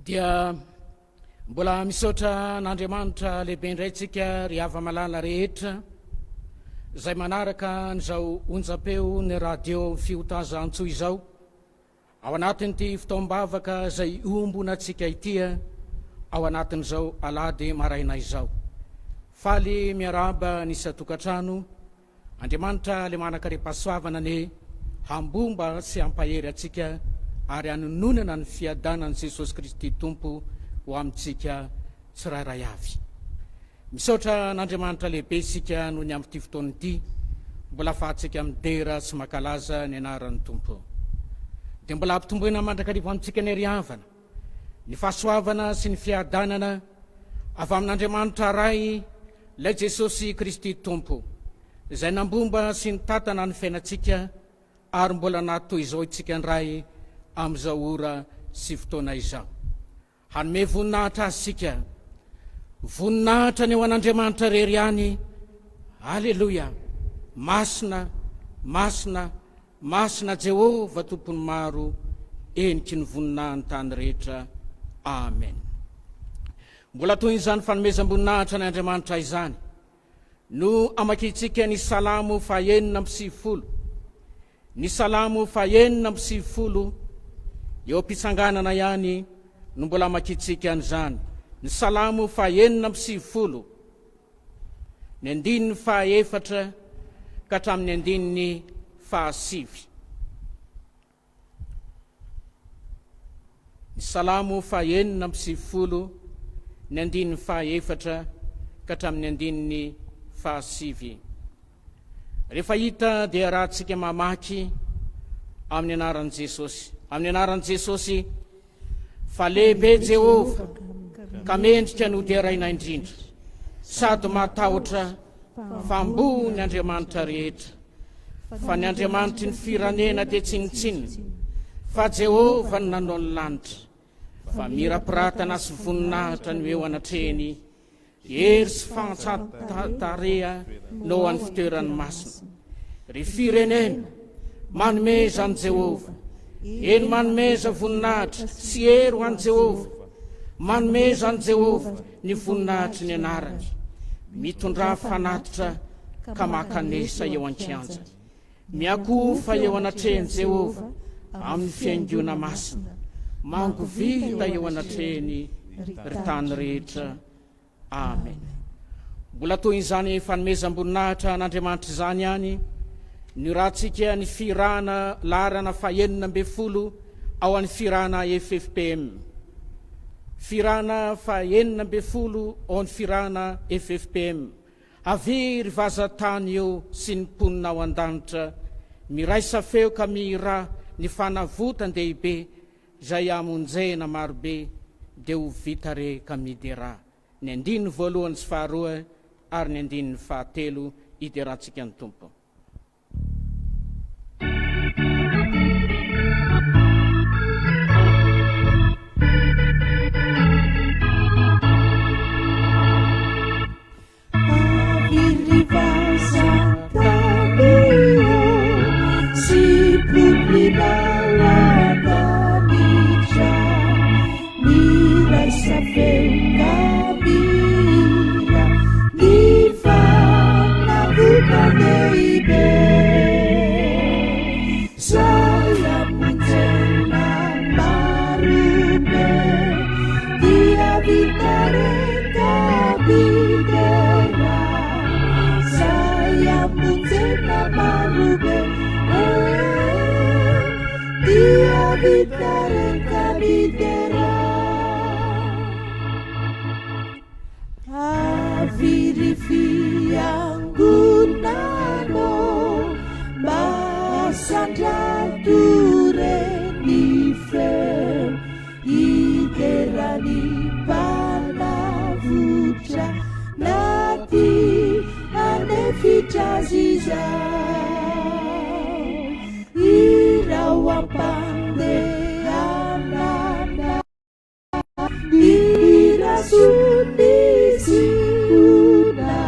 Dia mbola misaotra an'Andriamanitra lehibe indray tsika ry hava-malala rehetra izay manaraka an'izao onjam-peo ny radio fiotazantsoa izao. Ao anatin'ity fotoam-bavaka izay iombonantsika ity ao anatin'izao alahady maraina izao. Faly miarahaba ny isan-tokantrano, Andriamanitra ilay manan-karem-pahasoavana anie hambomba sy hampahery antsika ary hanononana ny fiadanan'i Jesosy Kristy Tompo ho amintsika tsirairay avy. Misaotra an'Andriamanitra lehibe isika noho ny amin'ity fotoana ity mbola afahantsika midera sy mankalaza ny anaran'ny Tompo. Dia mbola ampitomboina mandrakariva amintsika ny ry havana ny fahasoavana sy ny fiadanana avy amin'Andriamanitra Ray ilay Jesosy Kristy Tompo izay nambomba sy nitantana ny fiainantsika ary mbola nahatoy izao itsika indray amin'izao ora sy fotoana izao. Hanome voninahitra Azy isika. Voninahitra ny ho an'Andriamanitra irery ihany. Aleloia! Masina, masina, masina Jehovah Tompon'ny maro, eniky ny voninahin'ny tany rehetra. Amen. Mbola toy izany fanomezam-boninahitra ny Andriamanitra izany no amakintsika ny Salamo fahenina amby 90. Ny Salamo fahenina amby 90, eo am-pitsanganana ihany no mbola amakintsika an'izany. Ny Salamo fahenina amby 90, ny andininy fahaefatra ka hatramin'ny andininy fahasivy. Ny Salamo fahenina amby 90, ny andininy fahaefatra ka hatramin'ny andininy fahasivy. Rehefa hita dia arahantsika mamaky amin'ny anaran'i Jesosy. Amin'ny anaran'i Jesosy fa lehibe Jehovah ka mendrika ny hoderaina indrindra, sady mahatahotra fa ambony Andriamanitra rehetra. Fa ny Andriamanitry ny firenena dia tsinontsinona, fa Jehovah no nanao ny lanitra. Fa mirapiratana sy voninahitra no eo anatrehiny, Hery sy fahatsaran-tarehy no ao an'ny fitoerany masina. Ry firenena, manomeza an'i Jehovah. Eny, manomeza voninahitra sy hery ho an'i Jehovah. Manomeza an'i Jehovah ny voninahitry ny anarany. Mitondrà fanatitra ka makanesa eo an-kianja. Miakohofa eo anatrehan'i Jehovah amin'ny fihaingoana masina. Mangovita eo anatrehany, ry tany rehetra. Amen. Mbola toy izany fanomezam-boninahitra an'Andriamanitra izany ihany ny ratsika ny firahana laharana fahenina ambin'ny folo ao an'ny firahana FFPM. Firahana fahenina ambin'ny folo ao an'ny firahana FFPM. Avia ry vazan-tany eo sy ny mponina ao an-danitra, miraisa feo ka mihirà ny fanavotan-dehibe izay hamonjena marobe dia ho vita re ka miderà. Ny andininy voalohany sy faharoa ary ny andininy fahatelo hiderantsika ny Tompo. Hira soa Ziona,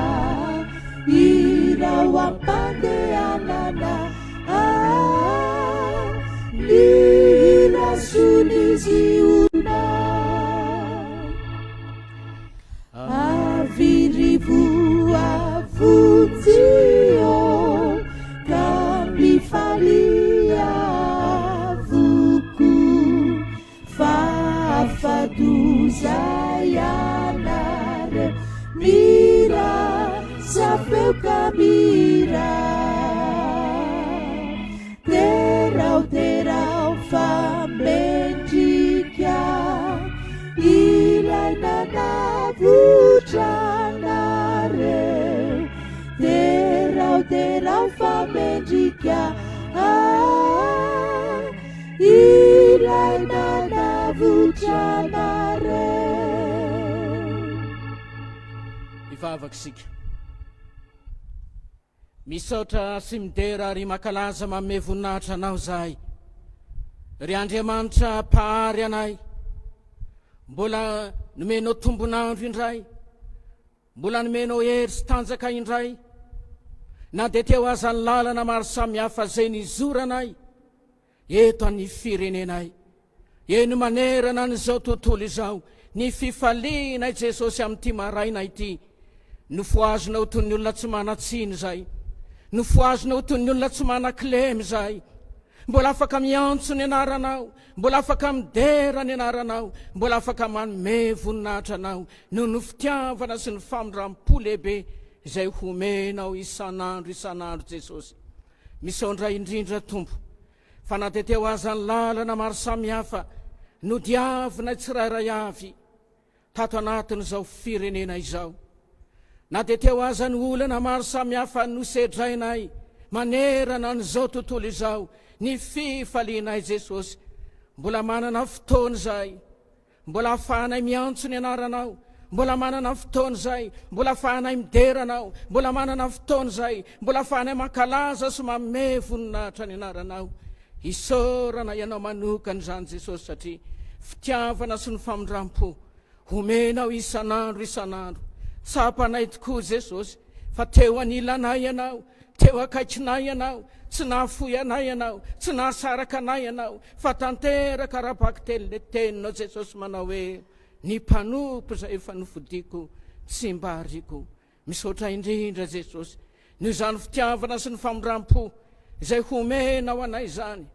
hirao am-pandehanana. Ah, ny hira soa Ziona. Avy rivo avonjio ka mifalia avokoa fa afa-doza ianareo mira safeo ka mira Derao derao fa mendrika ilay nanavotra anareo Derao derao fa mendrika ah, ilay nanavotra anareo. Hivavaka isika. Misaotra sy midera ary mankalaza manome voninahitra Anao izahay, ry Andriamanitra Mpahary anay. Mbola nomenao tombon'andro indray, mbola nomenao hery sy tanjaka indray, na dia teo aza ny lalana maro samihafa izay nizoranay eto an'ny firenenay. Eny manerana an'izao tontolo izao ny fifaliana i Jesosy amin'ity maraina ity. Nofohazina ho toy ny olona tsy manan-tsiny izay. Nofohazina ho toy ny olona tsy manan-kilema izay. Mbola afaka miantso ny anaranao, mbola afaka midera ny anaranao, mbola afaka manome voninahitra anao noho ny fitiavana sy ny famindram-po lehibe izay homenao isan'andro isan'andro Jesosy. Misaondra indrindra Tompo. Fa na dia teo aza ny lalana maro samihafa nodiavinay tsirairay avy tato anatin'izao firenena izao, na dia teo aza ny olana maro samihafa nosedrainay manerana an'izao tontolo izao, ny fifalianay Jesosy, mbola manana fotoana izahay Mbola afahanay miantso ny anaranao, mbola manana fotoana izay, mbola afahanay midera anao, mbola manana fotoana izay, mbola afahanay mankalaza sy manome voninahitra ny anaranao. Isaorana ianao manokana izany Jesosy satria fitiavana sy ny famindrampo omenao isan'andro isan'andro. Tsapanay tokoa Jesosy fa teo anilanay ianao, teo akaikinay ianao, tsy nahafoy anay ianao, tsy nahasaraka anay ianao, Fa tanteraka ara-bakiteny le teninao Jesosy manao hoe ny mpanompo izay efa nofidiko tsy mba ariako. Misaotra indrindra Jesosy noho izany fitiavana sy ny famindram-po izay homenao anay izany.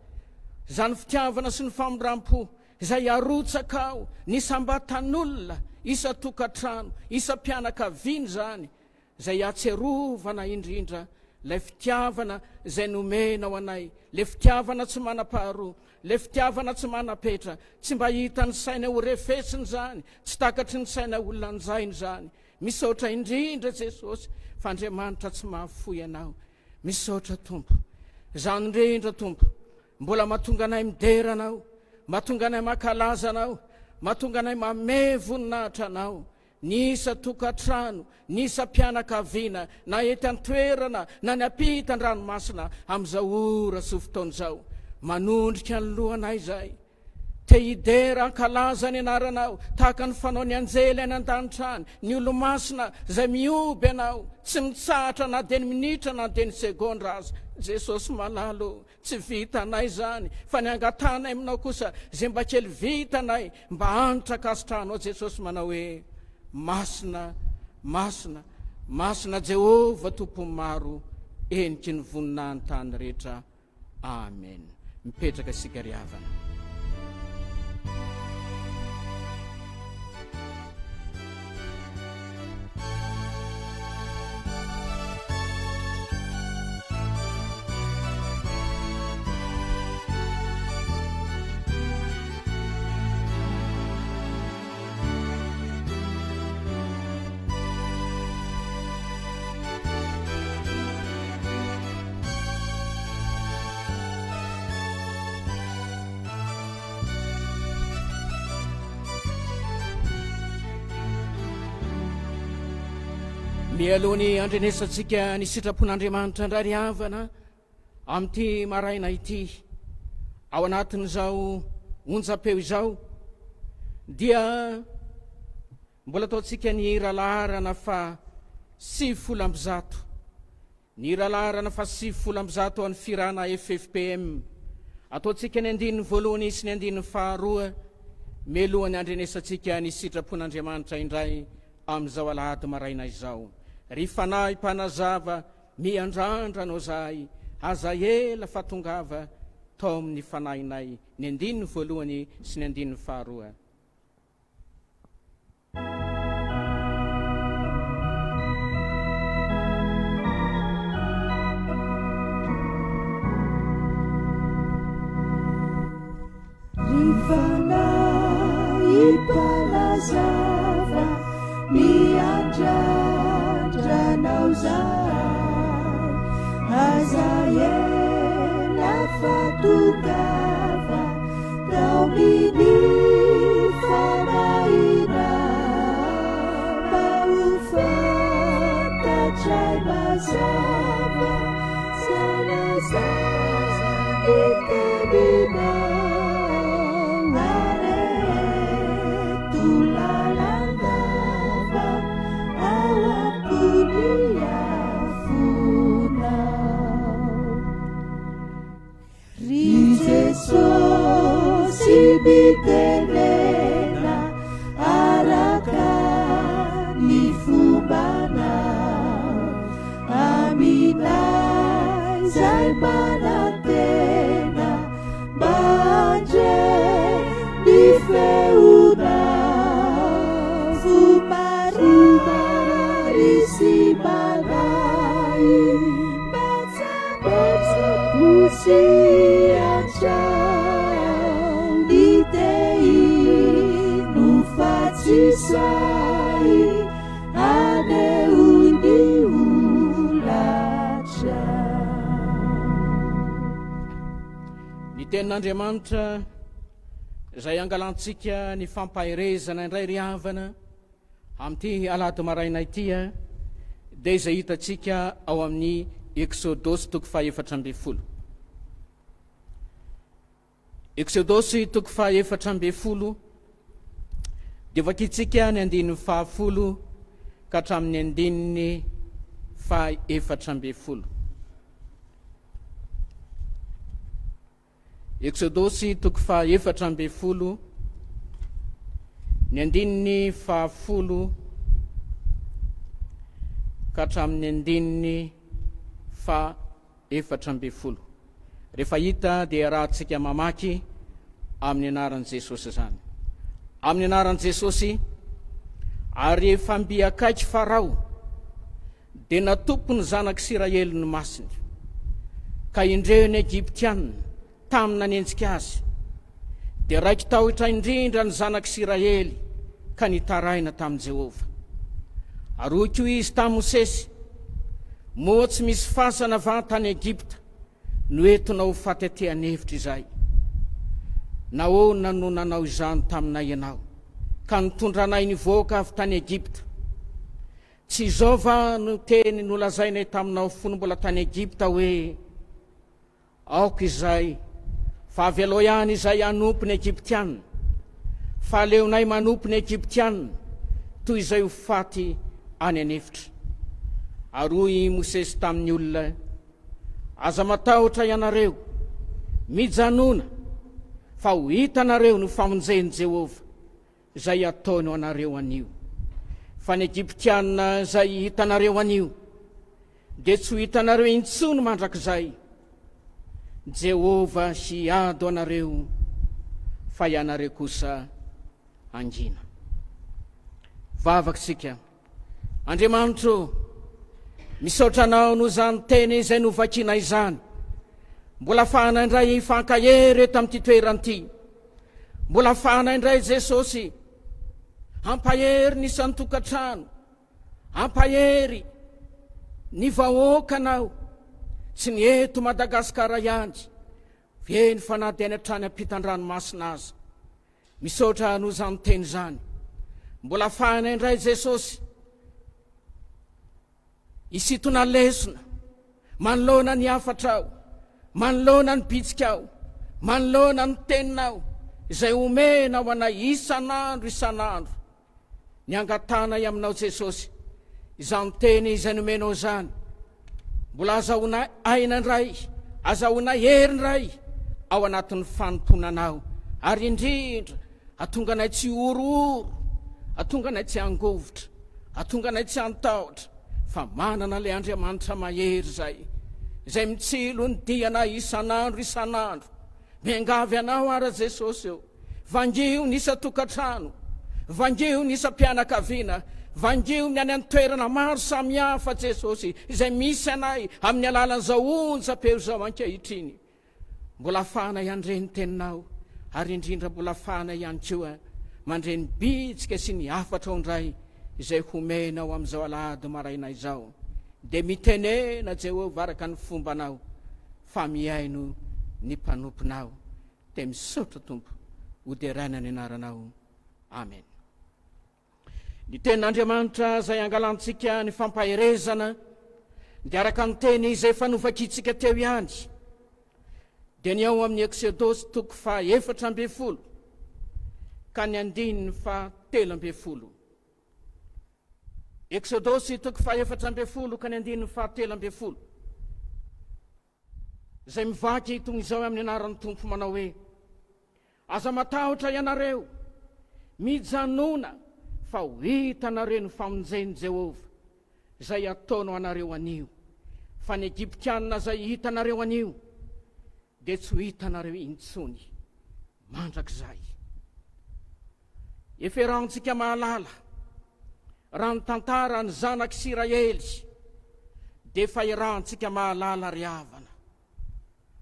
Izany fitiavana sy ny famindram-po izay arotsakao ny isam-batan'olona, isan-tokantrano, isam-pianakaviana izany. Izay ahatsiarovana indrindra ilay fitiavana izay nomenao anay, ilay fitiavana tsy manam-paharoa, ilay fitiavana tsy manam-petra, tsy mba hitan'ny saina ho refesina izany, tsy takatry ny saina ho lanjaina izany. Misaotra indrindra Jesosy fa Andriamanitra tsy mahafoy anao. Misaotra Tompo. Izany indrindra Tompo, mbola mahatonga anay midera Anao, mahatonga anay mankalaza Anao, mahatonga anay mamehy voninahitra Anao. Ny isan-tokantrano, ny isam-pianakaviana, na ety an-toerana na ny ampitan-dranomasina amin'izao ora sy fotoana izao. Manondrika ny lohanay izahay. Te hidera hankalaza ny anaranao tahaka ny fanaon'ny anjely any an-danitra any, ny olo-masina izay mihoby anao, tsy mitsahatra na dia ny minitra na dia ny segondra aza. Jesosy malala ô! Tsy vitanay izany, fa ny angatahanay aminao kosa, izay mba kely vitanay, mba hanitra ankasitrahanao Jesosy manao hoe, Masina, masina, masina Jehovah Tompon'ny maro, heniky ny voninahin'ny tany rehetra. Amen. Mipetraka isika ry havana. Mialoha ny handrenesantsika ny sitrapon'Andriamanitra indray ry havana amin'ity maraina ity, ao anatin'izao onjam-peo izao, Dia mbola ataontsika ny hira laharana faha 190. Ny hira laharana faha 190 an'ny Firana FFPM. Ataontsika ny andininy voalohany sy ny andininy faharoa mialohan'ny handrenesantsika ny sitrapon'Andriamanitra indray amin'izao alahady maraina izao. Ry Fanahy Mpanazava, miandrandra Anao zahay, aza ela fa tongava tao amin'ny fanahinay. Ny andininy voalohany sy ny andininy faharoa. Ry Fanahy Mpanazava, miandrandra Anao zahay, aza ela fa tongava taomin'ny fanahinao, mba ho fantatray mazava izay lazain'ny teninao. Areto lalandava ao am-pon'ny afonao. Ry Jesosy mitenena araka ny fombanao aminay izay manantena mba handre ny feonao fo marary sy manahy mba tsapako sy antrao ny te hino fa tsy sahy haneho ny holatra. Ny tenin'Andriamanitra izay angalantsika ny fampaherezana indray ry havana amin'ity alahady maraina ity dia izay hitantsika ao amin'ny Eksodosy toko faha-14. Eksodosy toko faha-14 dia vakintsika ny andininy faha-10 ka hatramin'ny andininy faha-14. Eksodosy toko faha-14 ny andininy faha-10 ka hatramin'ny andininy faha 14. Rehefa hita dia iarahantsika mamaky amin'ny anaran'i Jesosy izany. Amin'ny anaran'i Jesosy, ary rehefa mby akaiky Farao, dia natopy ny zanak'Isiraely ny masony, ka indreo ny Egyptiana tamy nanenjika azy, dia raiki-tahotra indrindra ny zanak'Isiraely ka nitaraina tamin'i Jehovah. Ary hoy koa izy tamin'i Mosesy, Moa tsy misy fasana va tany Egypta no entinao ho faty aty an'efitra izahay? Nahoana no nanao izany taminay ianao, ka nitondra anay nivoaka avy tany Egypta? Tsy izao va no teny nolazainay taminao fony mbola tany Egypta hoe, Aoka izay, fa avelao ihany izay hanompo ny Egyptiana, fa aleonay manompo ny Egyptiana toy izay ho faty any an'efitra. Ary hoy i Mosesy tamin'ny olona, Aza matahotra ianareo, mijanòna, fa ho hitanareo ny famonjen'i Jehovah, izay ataony ho anareo anio. Fa ny Egyptiana izay hitanareo anio, dia tsy ho hitanareo intsony mandrakizay. Jehovah hiady ho anareo, fa ianareo kosa hangina. Vavaka isika. Andriamanitro, misaotra Anao noho izany teny izay novakiana izany. Mbola afahana indray hifankahery eto amin'ity toerana ity. Mbola afahana indray Jesosy hampahery ny isan-tokantrano, hampahery ny vahoakanao, tsy ny eto Madagasikara ihany, eny fa na dia any hatrany ampitan-dranomasina aza. Misaotra noho izany teny izany. Mbola afahana indray Jesosy hisintona lesona manoloana ny hafatrao, manoloana ny bitsikao, manoloana ny teninao. izay omenao anay isan'andro isan'andro. Ny angatahanay aminao Jesosy, izany teny izay nomenao izany, mbola azahoana aina indray, azahoana hery indray ao anatin'ny fanompoana anao, ary indrindra atonga anay tsy horohoro, atonga anay tsy hangovitra, atonga anay tsy hantahotra, fa manana ilay Andriamanitra mahery izay, izay mitsilo ny dianay isan'andro isan'andro. Miangavy anao ara Jesosy ô, Vangio ny isan-tokantrano, vangio ny isam-pianakaviana, vangio ny any an-toerana maro samihafa Jesosy izay misy anay amin'ny alalan'izao onjam-peo izao ankehitriny. Mbola afahanay handre ny teninao ary indrindra mbola afahanay ihany koa mandre ny bitsika sy ny hafatrao indray izay homenao amin'izao alahady maraina izao. Dia mitenena Jehovah araka ny fombanao fa mihaino ny mpanomponao. Dia misaotra Tompo, ho deraina ny anaranao. Amen. Ny tenin'Andriamanitra izay angalantsika ny fampaherezana dia araka ny teny izay efa novakintsika teo ihany, dia ny ao amin'ny Eksodosy toko faha 14 ka ny andininy faha 13. Eksodosy toko faha 14 ka ny andininy faha 13. Izay mivaky toy izao amin'ny anaran'ny Tompo manao hoe, Aza matahotra ianareo, mijanòna fa ho hitanareo ny famonjen'i Jehovah, izay ataony ho anareo anio. Fa ny Egyptiana izay hitanareo anio dia tsy ho hitanareo intsony mandrakizay. Efa iarahantsika mahalala, raha ny tantara ny zanak'Isiraely dia efa iarahantsika mahalala ry havana.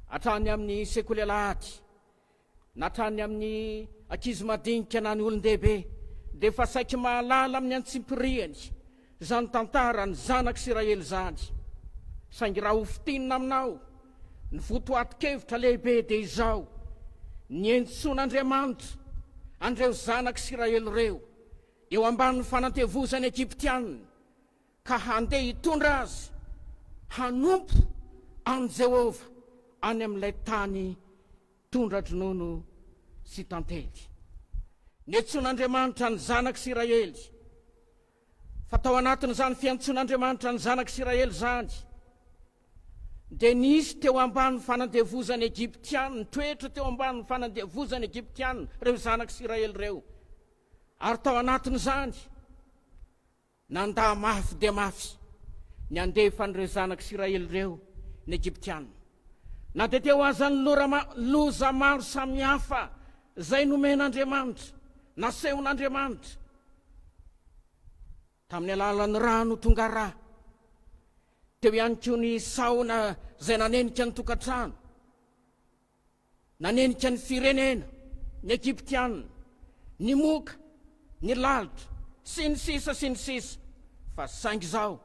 Hatrany amin'ny sekoly alahady, na hatrany amin'ny ankizy madinika na ny olon-dehibe dia efa saiky mahalala amin'ny antsimpiriany izany tantara ny zanak'Isiraely izany. Saingy raha ho fintinina aminao, Ny votoatin-kevitra lehibe dia izao, Nientsoan'Andriamanitra an'ireo zanak'Isiraely ireo eo ambanin'ny fanantevozan'ny Egyptiana ka handeha hitondra azy hanompo an'i Jehovah any amin'ilay tany tondra-dronono sy tantely. Nientsoan'Andriamanitra ny zanak'Isiraely Fa tao anatin'izany fiantsoan'Andriamanitra ny zanak'Isiraely izany, dia nisy teo ambany fanandevozan'ny Egyptiana, nitoetra teo ambany fanandevozan'ny Egyptiana ireo zanak'Isiraely ireo. Ary tao anatin'izany, nandà mafy dia mafy ny handefa an'ireo zanak'Isiraely ireo ny Egyptiana. Na dia teo aza ny loza maro samihafa izay nomen'Andriamanitra, nasehon'Andriamanitra, Tamin'ny alalan'ny rano tonga rà. Teo ihany koa ny sahona izay nanenika ny tokantrano, nanenika ny firenena, ny Egyptiana, ny moka, ny lalitra, sy ny sisa sy ny sisa. Fa saingy izao,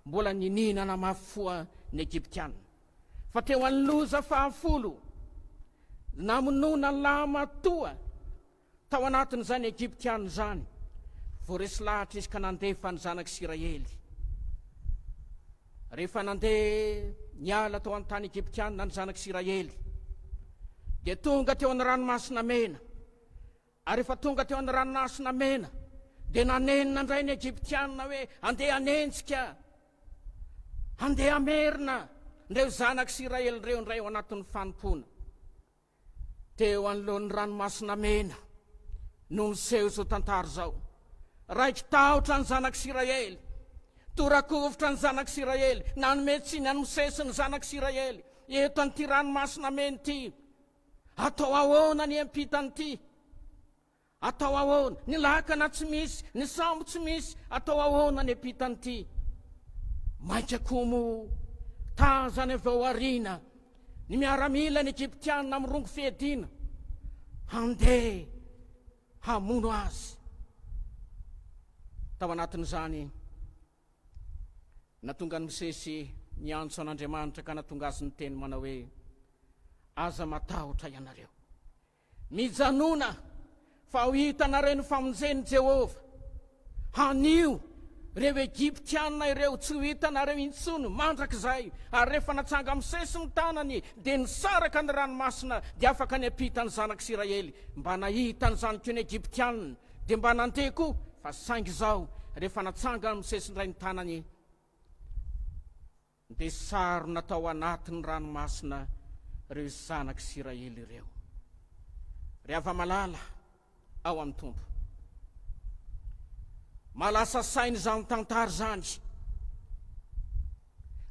mbola niniana namafy foa ny Egyptiana. Fa teo an'ny loza fahafolo, namonoana lahimatoa Tao anatin'izany Egyptiana izany, voaresy lahatra izy ka nandefa ny zanak'Isiraely. Rehefa nandeha niala tao an-tany Egyptiana ny zanak'Isiraely, dia tonga teo amin'ny ranomasina mena. Ary rehefa tonga teo amin'ny ranomasina mena, dia nanenina indray ny Egyptiana hoe andeha hanenjika, andeha hamerina ireo zanak'Isiraely ireo indray ao anatin'ny fanompoana. Teo anoloan'ny Ranomasina Mena no niseho izao tantara izao. Raiki-tahotra ny zanak'Isiraely. Tora-kovitra ny zanak'Isiraely. Nanome tsiny an'i Mosesy ny zanak'Isiraely. Eto an'ity Ranomasina Mena ity. Atao ahoana ny hiampita an'ity? Atao ahoana? Ny lakana tsy misy, ny sambo tsy misy, atao ahoana ny ampitan'ity? Mainka koa moa tazany avy ao aoriana ny miaramila ny Egyptiana mirongo fiadiana handeha hamono azy. Tao anatin'izany, natonga an'i Mosesy niantso an'Andriamanitra ka natonga azy niteny manao hoe, Aza matahotra ianareo. Mijanòna, fa ho hitanareo ny famonjen'i Jehovah. Anio, Ireo Egyptiana ireo tsy ho hitanareo intsony mandrakizay. Ary rehefa natsangan'i Mosesy ny tanany, dia nisaraka ny ranomasina, dia afaka niampita ny zanak'Isiraely. Mba nahita an'izany koa ny Egyptiana, dia mba nandeha koa, fa saingy izao, rehefa natsangan'i Mosesy indray ny tanany, dia sarona tao anatin'ny ranomasina ireo zanak'Isiraely ireo. Ry hava-malala ao amin'ny Tompo, mahalasa saina izany tantara izany.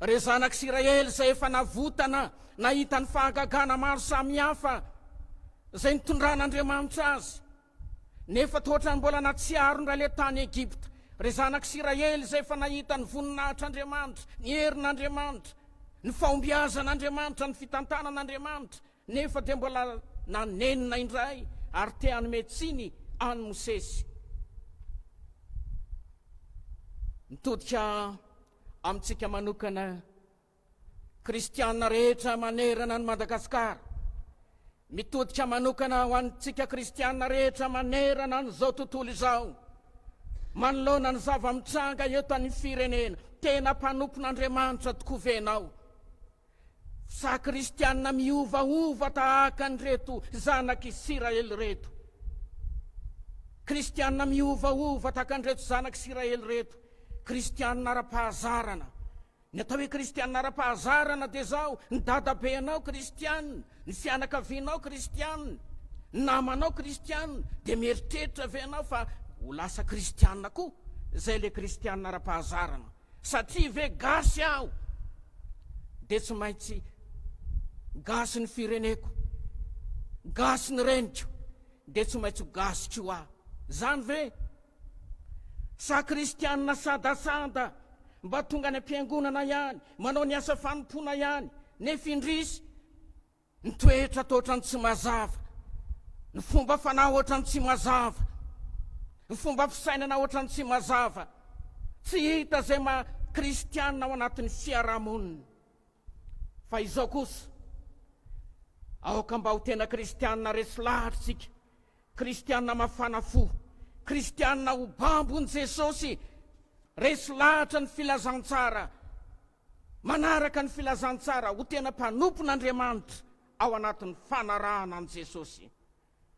Ireo zanak'Isiraely izay efa navotana, nahita ny fahagagana maro samihafa izay nitondran'Andriamanitra azy, Nefa toa ohatran'ny mbola nahatsiaro indray ilay tany Egypta, ry zanak'Isiraely izay efa nahita ny voninahitr'Andriamanitra, ny herin'Andriamanitra, ny fahombiazan'Andriamanitra, ny fitantanan'Andriamanitra, nefa dia mbola nanenina indray ary te hanome tsiny an'i Mosesy. Mitodika amintsika manokana Kristiana rehetra manerana an'i Madagasikara. Mitodika manokana ho antsika kristiana rehetra manerana an'izao tontolo izao. Manoloana ny zava-mitranga eto an'ny firenena, tena mpanompon'Andriamanitra tokoa ve ianao? Sa kristiana miovaova tahaka an'ireto zanak'Isiraely ireto? Kristiana miovaova tahaka an'ireto zanak'Isiraely ireto, kristiana ara-pahazarana, Ny atao hoe kristiana ara-pahazarana dia izao, ny dadabenao kristiana, ny fianakavianao kristiana, ny namanao kristiana, dia mieritreritra ve ianao fa ho lasa kristiana koa izay ilay kristiana ara-pahazarana? Satria ve gasy aho dia tsy maintsy gasy ny fireneko, gasy ny reniko, dia tsy maintsy ho gasy koa aho. Izany ve? Sa kristianina sadasada mba tonga any am-piangonana ihany, manao ny asa fanompoana ihany, nefa indrisy, ny toetra toa ohatran'ny tsy mazava, ny fomba fanahy ohatran'ny tsy mazava, ny fomba fisainana ohatran'ny tsy mazava, tsy hita izay maha kristianina ao anatin'ny fiarahamonina. Fa izao kosa, aoka mba ho tena kristianina resy lahatra isika, Kristiana mafana fo, kristiana ho bambon'i Jesosy, resy lahatra ny filazantsara, manaraka ny filazantsara, ho tena mpanompon'Andriamanitra ao anatin'ny fanarahana an'i Jesosy.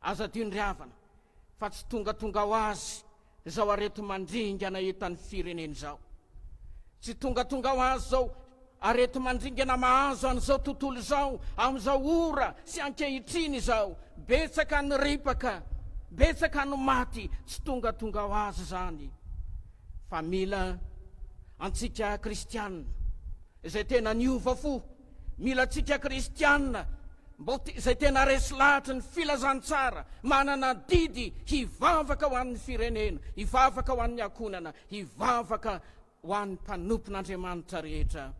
Aza adino ry havana fa tsy tongatonga ho azy izao areti-mandringana eto an'ny firenena izao. Tsy tongatonga ho azy izao areti-mandringana mahazo an'izao tontolo izao amin'izao ora sy ankehitriny izao. Betsaka ny ripaka, betsaka ny maty, tsy tongatonga ho azy izany. Fa mila antsika kristianina izay tena niova fo, mila antsika kristianina mba izay tena resy lahatry ny filazantsara, manana adidy hivavaka ho an'ny firenena, hivavaka ho an'ny ankohonana, hivavaka ho an'ny mpanompon'Andriamanitra rehetra.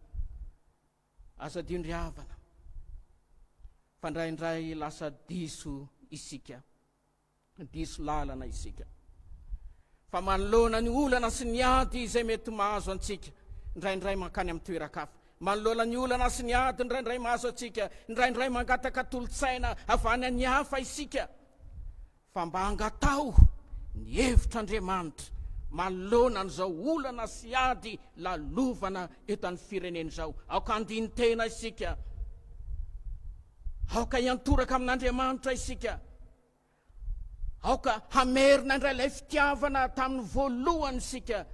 Aza adino ry havana fa indraindray lasa diso isika, diso lalana isika. Fa manoloana ny olana sy ny ady izay mety mahazo antsika, indraindray mankany amin'ny toeran-kafa. Manoloana ny olana sy ny ady indraindray mahazo antsika, indraindray mangataka tolo-tsaina avy any an'ny hafa isika. Fa mba angataho ny hevitr'Andriamanitra manoloana an'izao olana sy ady lalovana eto an'ny firenena izao. Aoka handini-tena isika. Aoka hiantoraka amin'Andriamanitra isika. Aoka hamerina indray ilay fitiavana tamin'ny voalohany isika.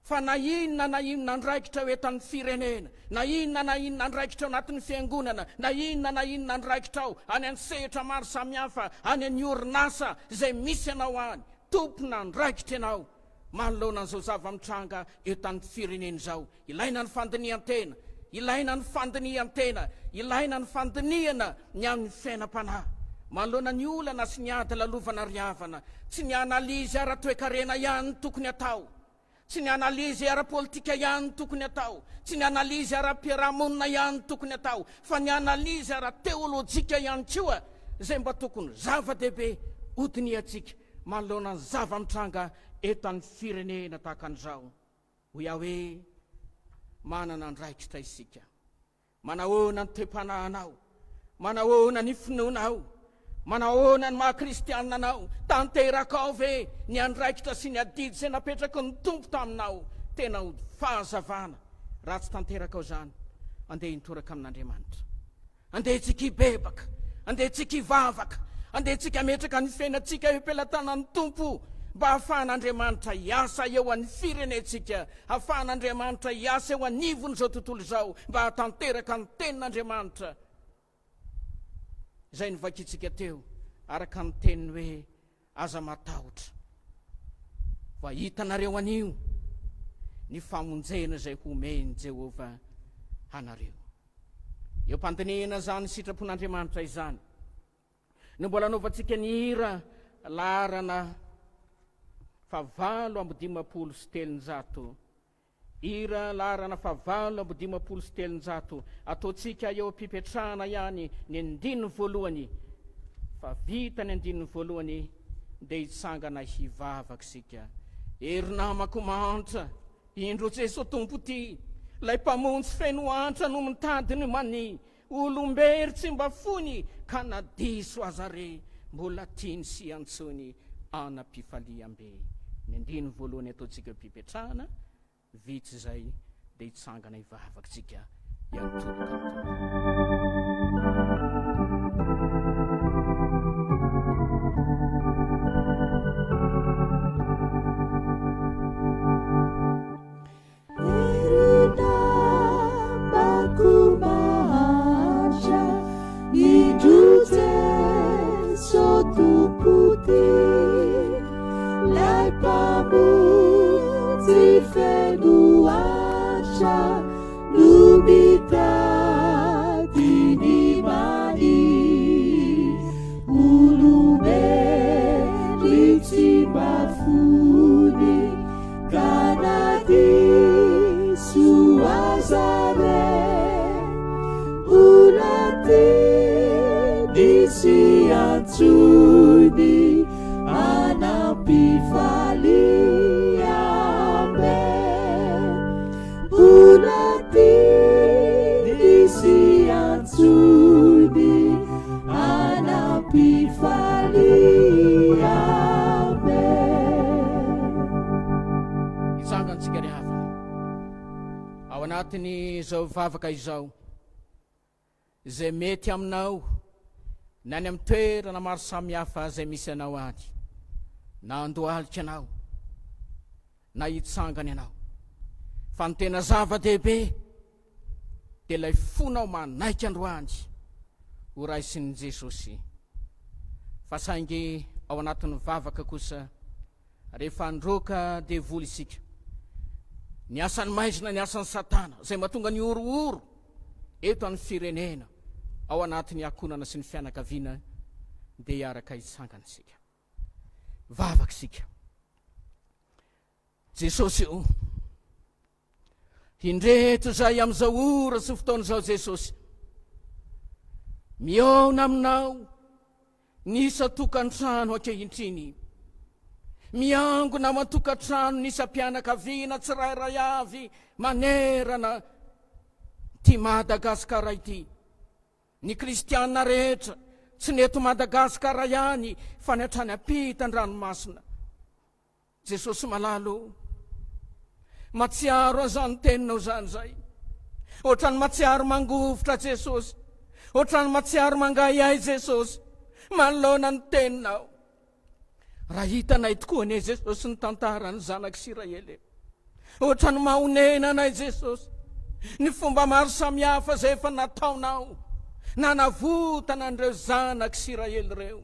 Fa na inona na inona andraikitra eo eto amin'ny firenena, na inona na inona andraikitra ao anatin'ny fiangonana, na inona na inona andraikitra ao any amin'ny sehatra maro samihafa, any amin'ny orinasa izay misy anao any, tompon'andraikitra ianao manoloana an'izao zava-mitranga eto amin'ny firenena izao. Ilaina ny fandinihan-tena, ilaina ny fandinihan-tena, ilaina ny fandinihana ny amin'ny fiainam-panahy. Manoloana ny olana sy ny ady lalovana ry havana, tsy ny analyse ara-toekarena ihany no tokony atao, tsy ny analyse ara-politika ihany no tokony atao, tsy ny analyse ara-piarahamonina ihany no tokony atao, fa ny analyse ara-teolojika ihany koa izay mba tokony zava-dehibe hodinihantsika manoloana ny zava-mitranga eto amin'ny firenena tahaka an'izao. Hoy aho hoe, Manana andraikitra isika. Manahoana ny toe-panahinao? Manahoana ny finoanao? Manahoana ny maha kristianina anao? Tanterakao ve ny andraikitra sy ny adidy izay napetraky ny Tompo taminao? Tena ho fahazavana raha tsy tanterakao izany. Andeha hintoraka amin'Andriamanitra. Andeha tsika hibebaka, andeha tsika hivavaka, andeha tsika hametraka ny fiainantsika eo am-pelatanan'ny Tompo mba hahafahan'Andriamanitra hiasa eo an'ny firenentsika, hahafahan'Andriamanitra hiasa eo anivon'izao tontolo izao mba hahatanteraka ny tenin'Andriamanitra izay novakintsika teo araka ny teniny hoe aza matahotra fa hitanareo anio ny famonjena izay homen'i Jehovah anareo. Eo am-pandinihana izany sitrapon'Andriamanitra izany no mbola anaovantsika ny hira laharana fahavalo 358. Hira laharana fahavalo 358. Ataontsika eo am-pipetrahana ihany ny andininy voalohany, fa vita ny andininy voalohany dia hitsangana hivavaka isika. Ery namako mahantra, Indro Jeso Tompo tia, 'Lay Mpamonjy feno antra no mitady ny mania, Olom-bery tsy mba fony ka na diso aza re, mbola tiany sy antsoiny anam-pifaliam-be. Ny andininy voalohany ataontsika eo am-pipetrahana, vitsy izay dia hitsangana hivavaka isika hiantoroka ny Tompo. Hitsangantsika ry havana ao anatin'izao vavaka izao izay mety aminao na any amin'ny toerana maro samihafa izay misy anao any, na handohalika anao na hitsangana ianao, fa ny tena zava-dehibe dia ilay fonao manaiky androany ho raisin'i Jesosy. Fa saingy ao anatin'ny vavaka kosa, rehefa handroaka devoly isika, ny asan'ny maizina, ny asan'ny satana, izay mahatonga ny horohoro eto amin'ny firenena, ao anatin'ny ankohonana sy ny fianakaviana, dia hiaraka hitsangana isika. Vavaka isika. Jesosy o, indreto izay amin'izao ora sy fotoana izao Jesosy, mihaona aminao ny isan-tokantrano ankehitriny, miangona ao an-tokantrano ny isam-pianakaviana tsirairay avy manerana ity Madagasikara ity. Ny kristiana rehetra, tsy ny eto Madagasikara ihany fa ny hatrany am-pitan-dranomasina. Jesosy malala o! Matsiaro an'izany teninao izany zay. Ohatran'ny matsiaro mangovitra Jesosy. Ohatran'ny matsiaro mangahiahy Jesosy. Manoloana ny teninao. Raha hitanay tokoa anie Jesosy ny tantaran'ny zanak'Isiraely. Ohatran'ny mahonena anay Jesosy. Ny fomba maro samihafa izay efa nataonao nanavotana an'ireo zanak'Isiraely ireo.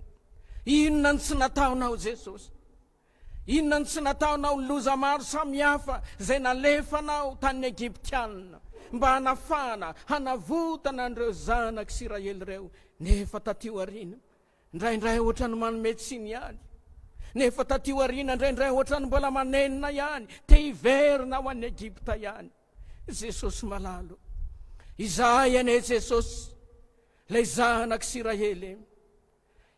Inona no tsy nataonao Jesosy? Inona no tsy nataonao ny loza maro samihafa izay nalefanao tany Egyptiana mba hanafahana, hanavotana an'ireo zanak'Isiraely ireo, nefa taty aoriana indraindray ohatran'ny manome tsiny ihany, nefa taty aoriana indraindray ohatran'ny mbola manenina ihany, te hiverina ho any Egypta ihany. Jesosy malalo, izahay anie Jesosy, ilay zanak'Isiraely.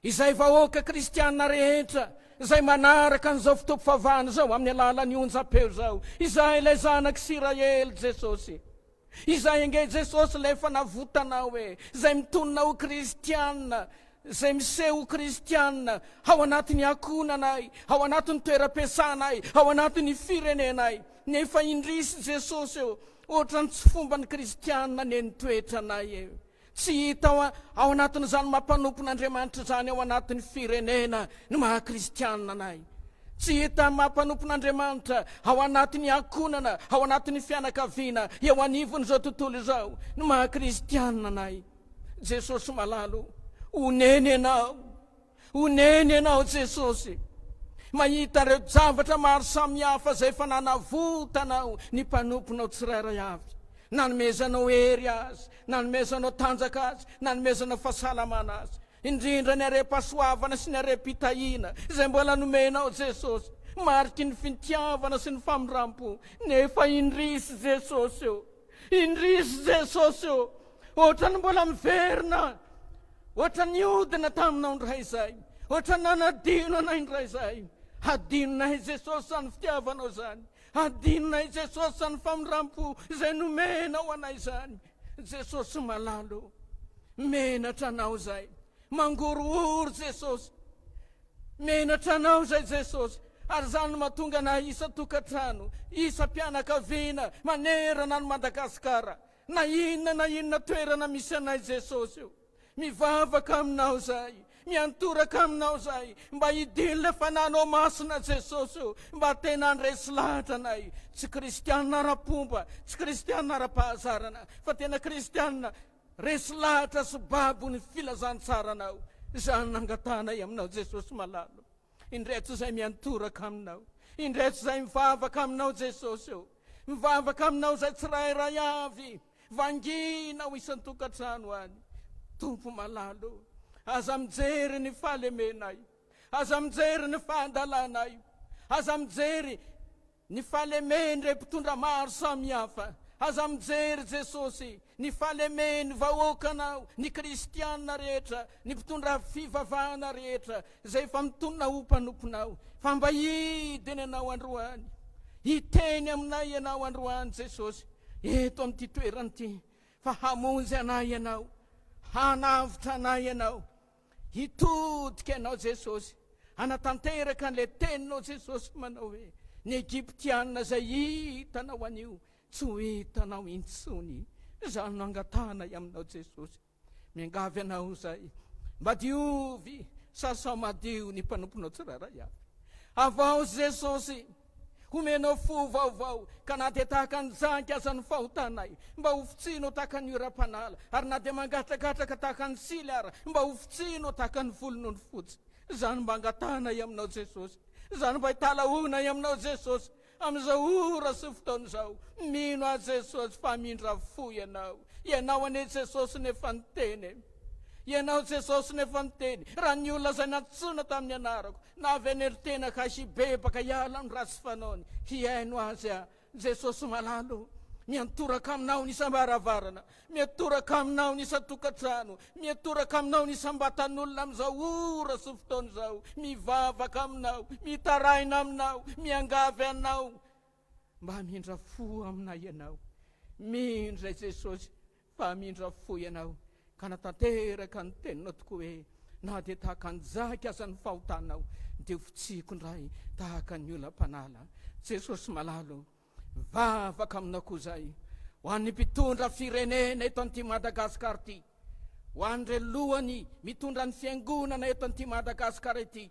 Izay vahoaka kristiana rehetra izay manaraka an'izao fotoam-pivavahana izao amin'ny alalan'ny onjam-peo izao, izay ilay zanak'Isiraely Jesosy. Izay ange Jesosy ilay efa navotanao e, izay mitonona ho kristiana. izay miseho ho kristiana ao anatin'ny ankohonanay, ao anatin'ny toeram-piasanay, ao anatin'ny firenenay. Nefa indrisy Jesosy ô, ohatran'ny tsy fomban'ny kristiana anie ny toetranay e. Tsy hita ao ao anatin'izany maha mpanompon'Andriamanitra izany ao anatin'ny firenena ny maha kristianina anay. Tsy hita ny maha mpanompon'Andriamanitra ao anatin'ny ankohonana, ao anatin'ny fianakaviana, eo anivon'izao tontolo izao ny maha kristianina anay. Jesosy malala o, onena ianao. Onena ianao Jesosy. Mahita ireo javatra maro samihafa izay efa nanavotanao ny mpanomponao tsirairay avy. Nanomezanao hery azy, nanomezanao tanjaka azy, nanomezanao fahasalamana azy. Indrindra ny harem-pahasoavana sy ny harem-pitahiana izay mbola nomenao Jesosy. Mariky ny fitiavana sy ny famindram-po. Nefa indrisy Jesosy o! Indrisy Jesosy ô! Ohatran'ny mbola miverina, ohatran'ny niodina taminao indray izay, ohatran'ny nanadino anay indray izay. Hadinonay Jesosy izany fitiavanao izany. Hadinonay Jesosy izany famindram-po izay nomenao anay izany. Jesosy malala ô, menatra anao izay. Mangorohoro Jesosy. Menatra anao izay Jesosy, ary izany no mahatonga anay isan-tokantrano, isam-pianakaviana, manerana an'i Madagasikara, na inona na inona toerana misy anay Jesosy o. Mivavaka aminao izahay, miantoraka aminao izahay, mba hidino ilay Fanahinao Masina Jesosy o, mba tena handresy lahatra anay, tsy kristiana ara-pomba, tsy kristiana ara-pahazarana, fa tena kristiana Resy lahatra sy babo ny filazantsaranao izany nangatahanay aminao Jesosy malala. Indreto izay miantoraka aminao. Indreto izay mivavaka aminao Jesosy ô. Mivavaka aminao izay tsirairay avy. Vanginao isan-tokantrano any. Tompo malala ô. Aza mijery ny fahalemenay. Aza mijery ny fahandalanay. Aza mijery Ny fahalemen'ireo mpitondra maro samihafa. Aza mijery Jesosy, ny fahalemen'ny vahoakanao, ny kristiana rehetra, ny mpitondra fivavahana rehetra, izay efa mitonona ho mpanomponao, fa mba hidina ianao androany, hiteny aminay ianao androany Jesosy, eto amin'ity toerana ity, fa hamonjy anay ianao, hanavotra anay ianao. Hitodika ianao Jesosy, hanatanteraka an'ilay teninao Jesosy manao hoe, ny Egyptiana izay hitanao anio, tsy ho hitanao intsony. Izany no angatahanay aminao Jesosy. Miangavy anao izay, mba diovy, sasao madio ny mpanomponao tsirairay avy. Havaozy Jesosy. Homenao fo vaovao, ka na dia tahaka ny janky aza ny fahotanay, mba ho fotsianao tahaka ny oram-panala, ary na dia mangatrakatraka tahaka ny sily ara, mba ho fotsianao tahaka ny volon'ondry fotsy. Izany mba angatahanay aminao Jesosy. Izany mba italahoanay aminao Jesosy, amin'izao ora sy fotoana izao. Mino aho Jesosy fa hamindra fo Ianao. Ianao anie Jesosy no efa niteny e. Ianao Jesosy no efa niteny, raha ny olona izay nantsoina tamin'ny anarako, Na avy any tena ka hibebaka hiala amin'ny ratsy fanaony, hihaino azy aho. Jesosy malala o, miantoraka aminao ny isam-baravarana, miantoraka aminao ny isan-tokantrano, miantoraka aminao ny isam-batan'olona amin'izao ora sy fotoana izao, mivavaka aminao, mitaraina aminao, miangavy anao, mba hamindra fo aminay ianao. Mino izay Jesosy fa hamindra fo ianao ka natanteraka ny teninao tokoa hoe na dia tahaka ny jaky aza ny fahotanao dia ho fotsiako indray tahaka ny olam-panala. Jesosy malala o, mivavaka aminao koa izay ho an'ny mpitondra firenena eto an'ity Madagasikara ity, ho an'ireo lohany mitondra ny fiangonana eto an'ity Madagasikara ity,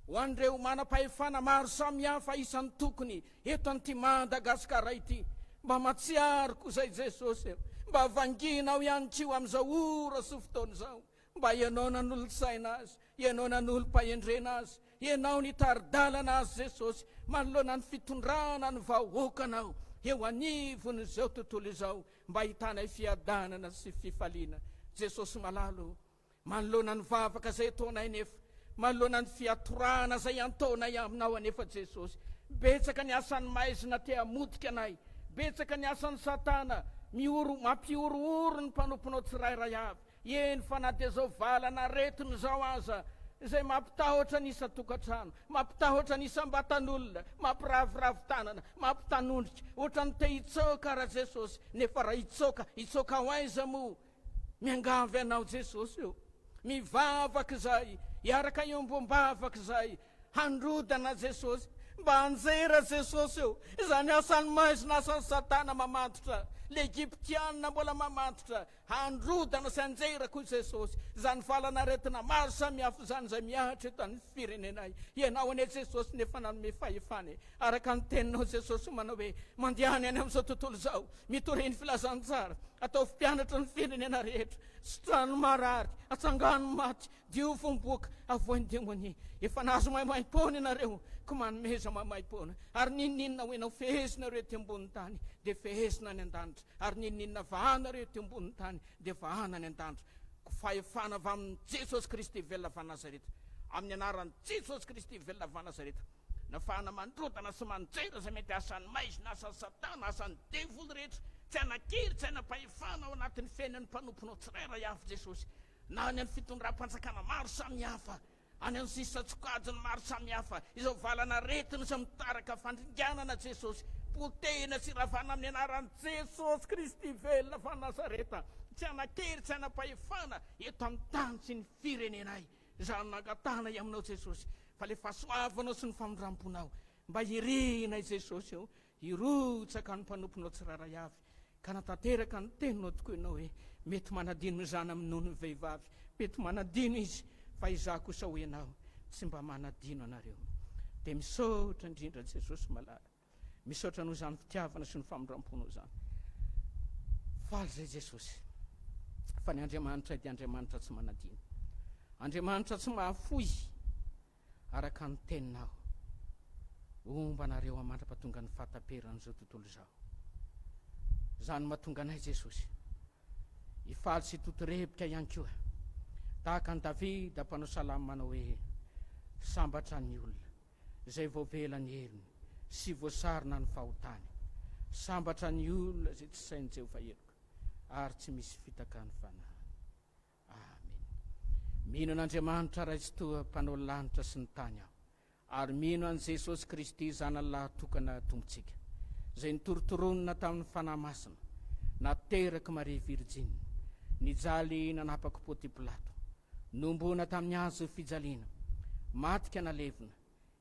Ho an'ireo manam-pahefana maro samihafa isan'ny tokony eto an'ity Madagasikara ity, mba matsiaro koa izay Jesosy e! Mba vanginao ihany koa amin'izao ora sy fotoana izao, mba Ianao nanolo-tsaina azy, Ianao nanolo-pahendrena azy, Ianao nitari-dalana azy Jesosy manoloana ny fitondrana ny vahoakanao eo anivon'izao tontolo izao, mba hitanay fiadanana sy fifaliana. Jesosy malala o! Manoloana ny vavaka izay ataonay nefa, manoloana ny fiatorahana izay antaonay aminao anefa Jesosy, betsaka ny asan'ny maizina te hamotika anay, betsaka ny asan'i Satana mihoro mampihorohoro ny mpanomponao tsirairay avy, eny fa na dia izao valan'aretina izao aza izay mampitahotra ny isan-tokantrano, mampitahotra ny isam-batan'olona, mampiraviravy tanana, mampitanondrika, ohatran'ny te hitsoaka ra Jesosy, nefa raha hitsoaka, hitsoaka ho aiza moa? Miangavy anao Jesosy o! Mivavaka izahay, hiaraka hiombom-bavaka izahay, handrodana Jesosy, mba hanjera Jesosy eo, izany asan'ny maizina, asan'ny satana mamatotra, le Egyptiana mbola mamatotra, handrodana sy hanjera koa Jesosy, izany valan'aretina maro samihafa izany izay mihatra eto amin'ny firenenay. Ianao anie Jesosy no efa nanome fahefana e, araka ny teninao Jesosy manao hoe, mandehana any amin'izao tontolo izao, mitoria ny filazantsara, ataovy mpianatra ny firenena rehetra, sitrano marary, atsangano maty, diovy ny boka, avoay ny demonia. Efa nahazo maimaimpoana ianareo, koa manomeza maimaimpoana. Ary n'inon'inona ho enao fehezinareo ety ambonin'ny tany, dia fehezina any an-danitra. Ary n'inon'inona vahanareo ety ambonin'ny tany, dia vahana any an-danitra. Koa fahefana avy amin'i Jesosy Kristy velona avy any Nazareta, amin'ny anaran'i Jesosy Kristy velona avy any Nazareta, nafahana mandrodana sy manjera izay mety asan'ny maizina, asan'ny satana, asan'ny devoly rehetra, tsy hanan-kery, tsy hanam-pahefana ao anatin'ny fiainan'ny mpanomponao tsirairay avy Jesosy, na any amin'ny fitondram-panjakana maro samihafa, any amin'ny sisan-tsokajiny maro samihafa, izao valan'aretina izay mitaraka fandringanana Jesosy, potehina sy ravana amin'ny anaran'i Jesosy Kristy velona avy any Nazareta, tsy hanan-kery, tsy hanam-pahefana eto amin'ny tany sy ny firenenay. Izany nangatahana aminao Jesosy fa le fahasoavanao sy ny famindramponao mba hirinay Jesosy ô, hirotsaka ny mpanomponao tsirairay avy ka natanteraka ny teninao tokoa ianao hoe mety manadino ny zana minono ny vehivavy, mety manadino izy fa izaho kosa hoy ianao tsy mba manadino anareo. Dia misaotra indrindra Jesosy malala. Misaotra noho izany fitiavana sy ny famindramponao izany. Faly izay Jesosy. Fa ny Andriamanitray dia Andriamanitra tsy manadino. Andriamanitra tsy mahafoy araka ny teninao. Homba anareo amandrapatonga ny fahataperan'izao tontolo izao. Izany mahatonga anay Jesosy. Hifaly sy hitotorebika ihany koa. Tahaka an'i Davida mpanao salamo manao hoe, Sambatra ny olona izay voavela ny helony sy voasarona ny fahotany. Sambatra ny olona izay tsy sain'i Jehovah heloka ary tsy misy fitaka ny fanahiny. Amen. Mino an'Andriamanitra Ray Tsitoha Mpanao lanitra sy ny tany aho, ary mino an'i Jesosy Kristy Zanany lahatokana Tompontsika, izay nitorotoronina tamin'ny Fanahy Masina, naterak'i Maria Virjiny, nijaly nanapak'i Pontio Pilato, Nohomboana tamin'ny hazo fijaliana, maty ka nalevina,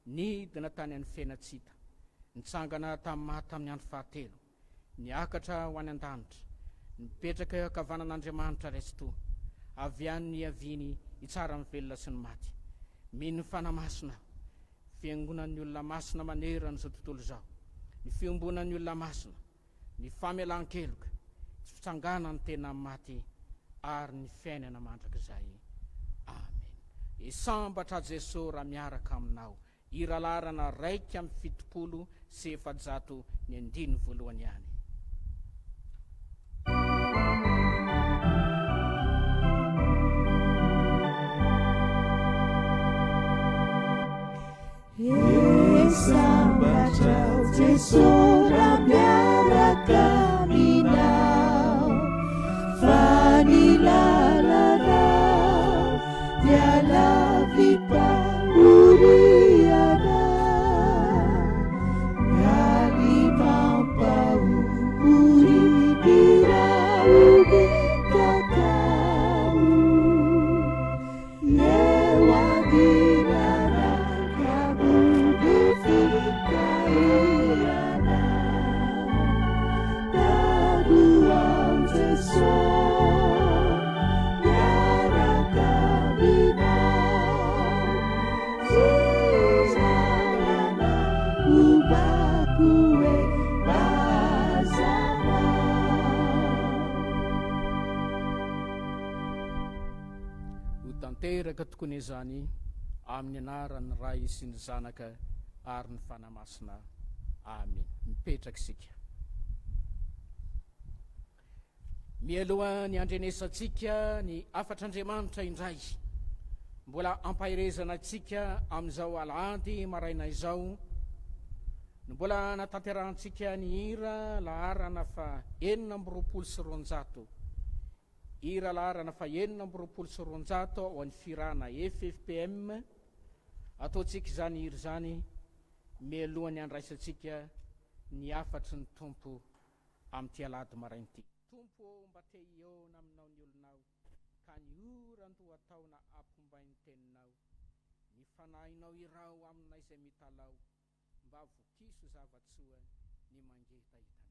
nidina tany amin'ny fiainan-tsy hita, nitsangana tamin'ny maty tamin'ny andro fahatelo, niakatra ho any an-danitra, nipetraka eo ankavanan'Andriamanitra Ray Tsitoha, avy any no hiaviany hitsara ny velona sy ny maty. Mino ny Fanahy Masina aho, fiangonan'ny olona masina manerana izao tontolo izao, ny fiombonan'ny olona masina, ny famelan-keloka, ny fitsanganan'ny tena maty ary ny fiainana mandrakizay. Amen. E sambatra Jeso raha miaraka aminao. Hira laharana 471 ny andininy voalohany ihany. E sambatra Jeso raha miaraka aminao, fa ny lalanao dia lavi-pahoriana. Mialy mampahory ny rahoby kakao. Eo anilana kabobo fitahiana, Tado ao Jeso miaraka aminao, Zizarana ombako e mazava. Ho tanteraka tokoa anie izany amin'ny anaran'ny Ray sy ny Zanaka ary ny Fanahy Masina. Amena. Mipetraka isika. Mialoha ny handrenesantsika ny hafatr'Andriamanitra indray, mbola ampaherezana antsika amin'izao alahady maraina izao no mbola natanterahantsika ny hira laharana fa 226. Hira laharana faha-226 ao an'ny Firana ffpm, Ataontsika izany hira izany mialohan'ny handraisantsika ny hafatry ny Tompo amin'ity alahady maraina ity. Tompo ô, mba te hihaona aminao ny olonao, ka ny oran-dohataona. taona ampombain'ny teninao. Ny fanahinao iraho aminay izay mitalaho mba vokiso zava-tsoa ny mangetahetanao.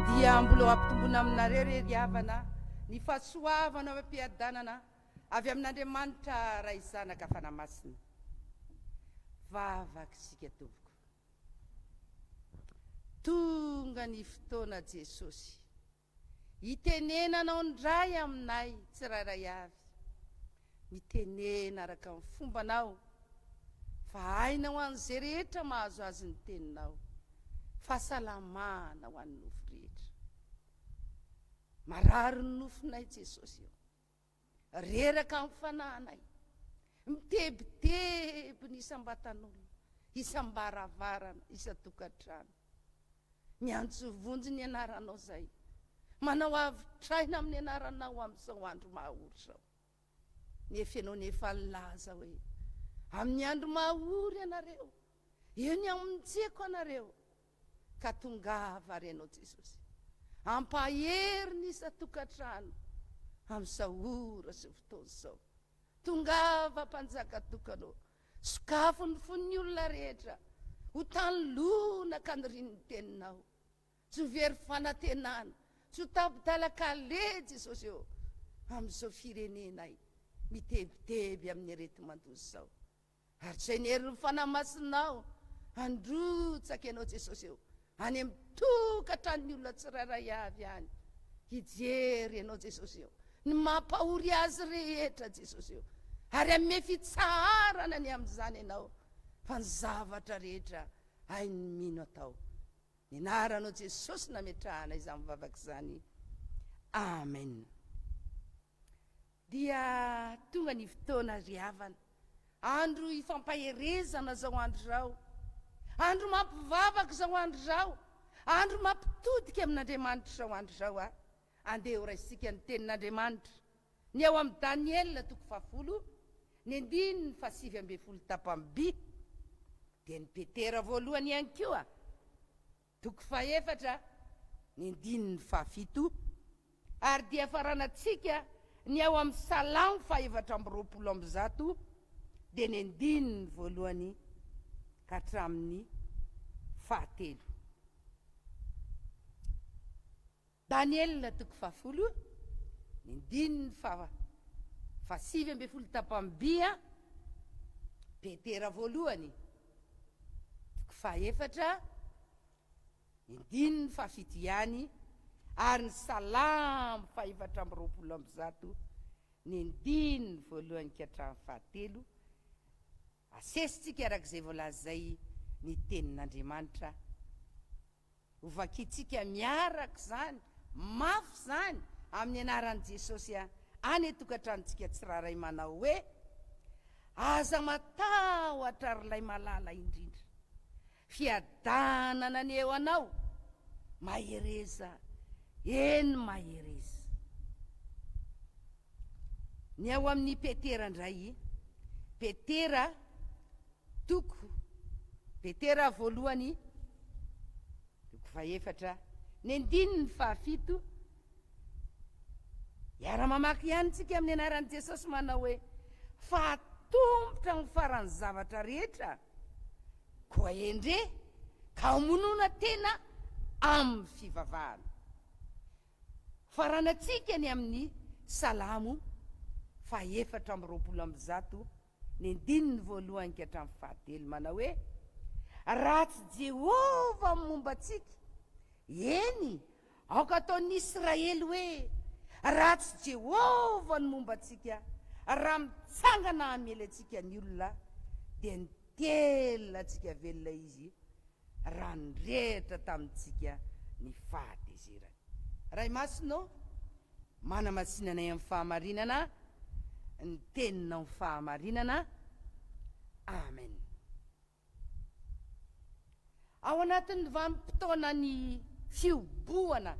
Dia mbola ho ampitomboina aminareo re ry havana ny fahasoavana amam-piadanana avy amin'Andriamanitra Ray Zanaka Fanahy Masina. Vavaka isika tompoko. Tonga ny fotoana Jesosy. Itenenanao indray aminay tsirairay avy. Mitenena araka ny fombanao, fa aina ho an'izay rehetra mahazo azy ny teninao, fahasalamana ho an'ny nofo rehetra. Marary ny nofonay Jesosy ô. Reraka ny fanahinay. Mitebiteby ny isam-batan'olona, isam-baravarana, isan-tokantrano. Miantso vonjy ny anaranao izay. Manao avotraina amin'ny anaranao amin'izao andro mahaory izao. Nefa ianao nefa nilaza hoe, amin'ny andro mahaory ianareo, eo ny hamonjeko anareo. Ka tongava ary ianao Jesosy. Ampahery ny isan-tokantrano amin'izao ora sy fotoana izao. Tongava Mpanjaka tokana ô. Sokafo ny fon'ny olona rehetra ho tany lonaka nirian'ny teninao. Tsy ho very fanantenana, tsy ho tapi-dalan-kaleha Jesosy ô, amin'izao firenenay mitebiteby amin'ny areti-mandoza izao. Ary izay ny herin'ny Fanahy Masinao handrotsaka ianao Jesosy eo any amin'ny tokantranon'ny olona tsirairay avy any hijery ianao Jesosy eo ny mampahory azy rehetra Jesosy eo ary hanome fitsaharana ny amin'izany ianao fa ny zavatra rehetra hain'ny mino atao. Ny anaranao Jesosy nametrahana izany vavaka izany. Amen. Dia tonga ny fotoana ry havana. Andro ifampaherezana izao andro izao. Andro mampivavaka izao andro izao. Andro mampitodika amin'Andriamanitra izao andro izao. A. Andeha ho raisintsika ny tenin'Andriamanitra. Ny ao amin'ny Daniela toko fahafolo, ny andininy fahasivy ambin'ny folo tapany by. Dia ny Petera voalohany ihany koa. Toko fahefatra, ny andininy fahafito, ary dia faranantsika ny ao amin'ny Salamo fahefatra 128, dia ny andininy voalohany ka hatramin'ny fahatelo. Daniela toko fahafolo, ny andininy faha fahasivy ambin'ny folo tapany by, Petera voalohany toko fahefatra, ny andininy fahafito ihany, ary ny Salamo faha-124, ny andininy voalohany ka hatramin'ny fahatelo. Asesintsika araka izay voalaza izay ny tenin'Andriamanitra. Ho vakintsika miaraka izany, mafy izany, amin'ny anaran'i Jesosy any an-tokantranontsika tsirairay manao hoe, Aza matahotra ry ilay malala indrindra. Fiadanana anie ho anao. Mahereza, eny mahereza. Ny ao amin'ny Petera indray, Petera Toko Petera voalohany, toko fahefatra, ny andininy fahafito, Hiara-mamaky ihany isika amin'ny anaran'i Jesosy manao hoe, Fa. Atomotra amin'ny faran'ny zavatra rehetra, koa endre ka hamonoana tena amin'ny fivavahana. Faranantsika ny amin'ny Salamo faha-124 ny andininy voalohany ka hatramin'ny fahatelo manao hoe, Raha tsy Jehovah no momba antsika, eny, aoka hataon'ny Israely hoe, Raha tsy Jehovah no momba antsika, raha mitsangana hamely antsika ny olona, dia nitelina antsika velona izy, raha nirehitra tamintsika ny fahatezerany. Ray Masina ô, manamasina anay amin'ny fahamarinana, ny Teninao ny fahamarinana. Amen. Ao anatin'ny vanim-potoanan'ny fihobohana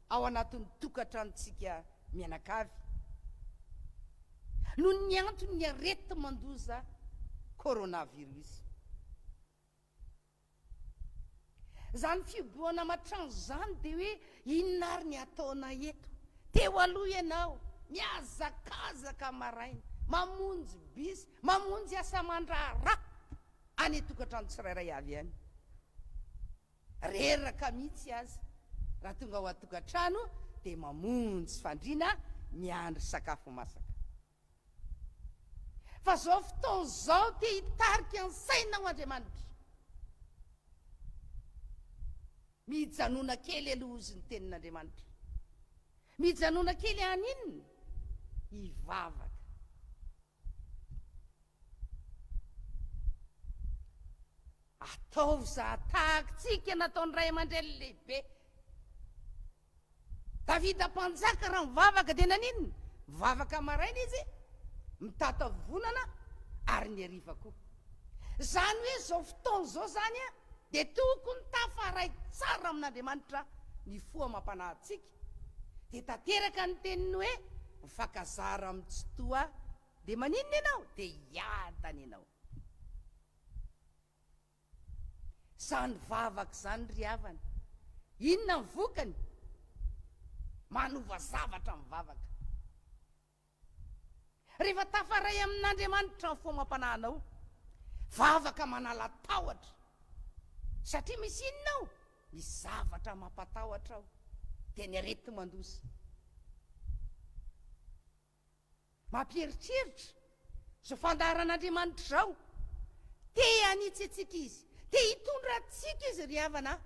ao anatin'ny tokantranontsika mianakavy, noho ny anton'ny areti-mandoza coronavirus. Izany fihobohana aman-trano izany dia hoe inona ary ny ataonay eto? Teo aloha ianao, mihazakazaka maraina, mamonjy bus, mamonjy asa aman-draharaha any an-tokantrano tsirairay avy any. Reraka mihitsy aza raha tonga ao an-tokantrano dia mamonjy fandriana miandry sakafo masaka. Fa zao fotoana izao te hitarika ny sainao Andriamanitra. Mijanona kely aloha hozy ny tenin'Andriamanitra. Mijanona kely haninona? Hivavaka. Ataovy za tahakitsika nataon'ny ray aman-dreny lehibe. Davida mpanjaka raha mivavaka dia naninona? Mivavaka maraina izy, mitatavonana ary ny hariva koa. Izany hoe izao fotoana izao izany dia tokony tafaray tsara amin'Andriamanitra ny fo amam-panahintsika. Dia tanteraka ny teniny hoe mifankazara amin'ny Tsitoha dia maninona ianao? Dia hiadana ianao. Izany vavaka izany ry havana, inona ny vokany? Manova zavatra ny vavaka. Rehefa tafaray amin'Andriamanitra ny fo amam-panahinao, vavaka manala tahotra. Satria misy inona ao? Misy zavatra mampatahotra ao, dia ny areti-mandoza. Mampieritreritra izao fandaharan'Andriamanitra izao. Te hanitsy antsika Izy, te hitondra antsika Izy ry havana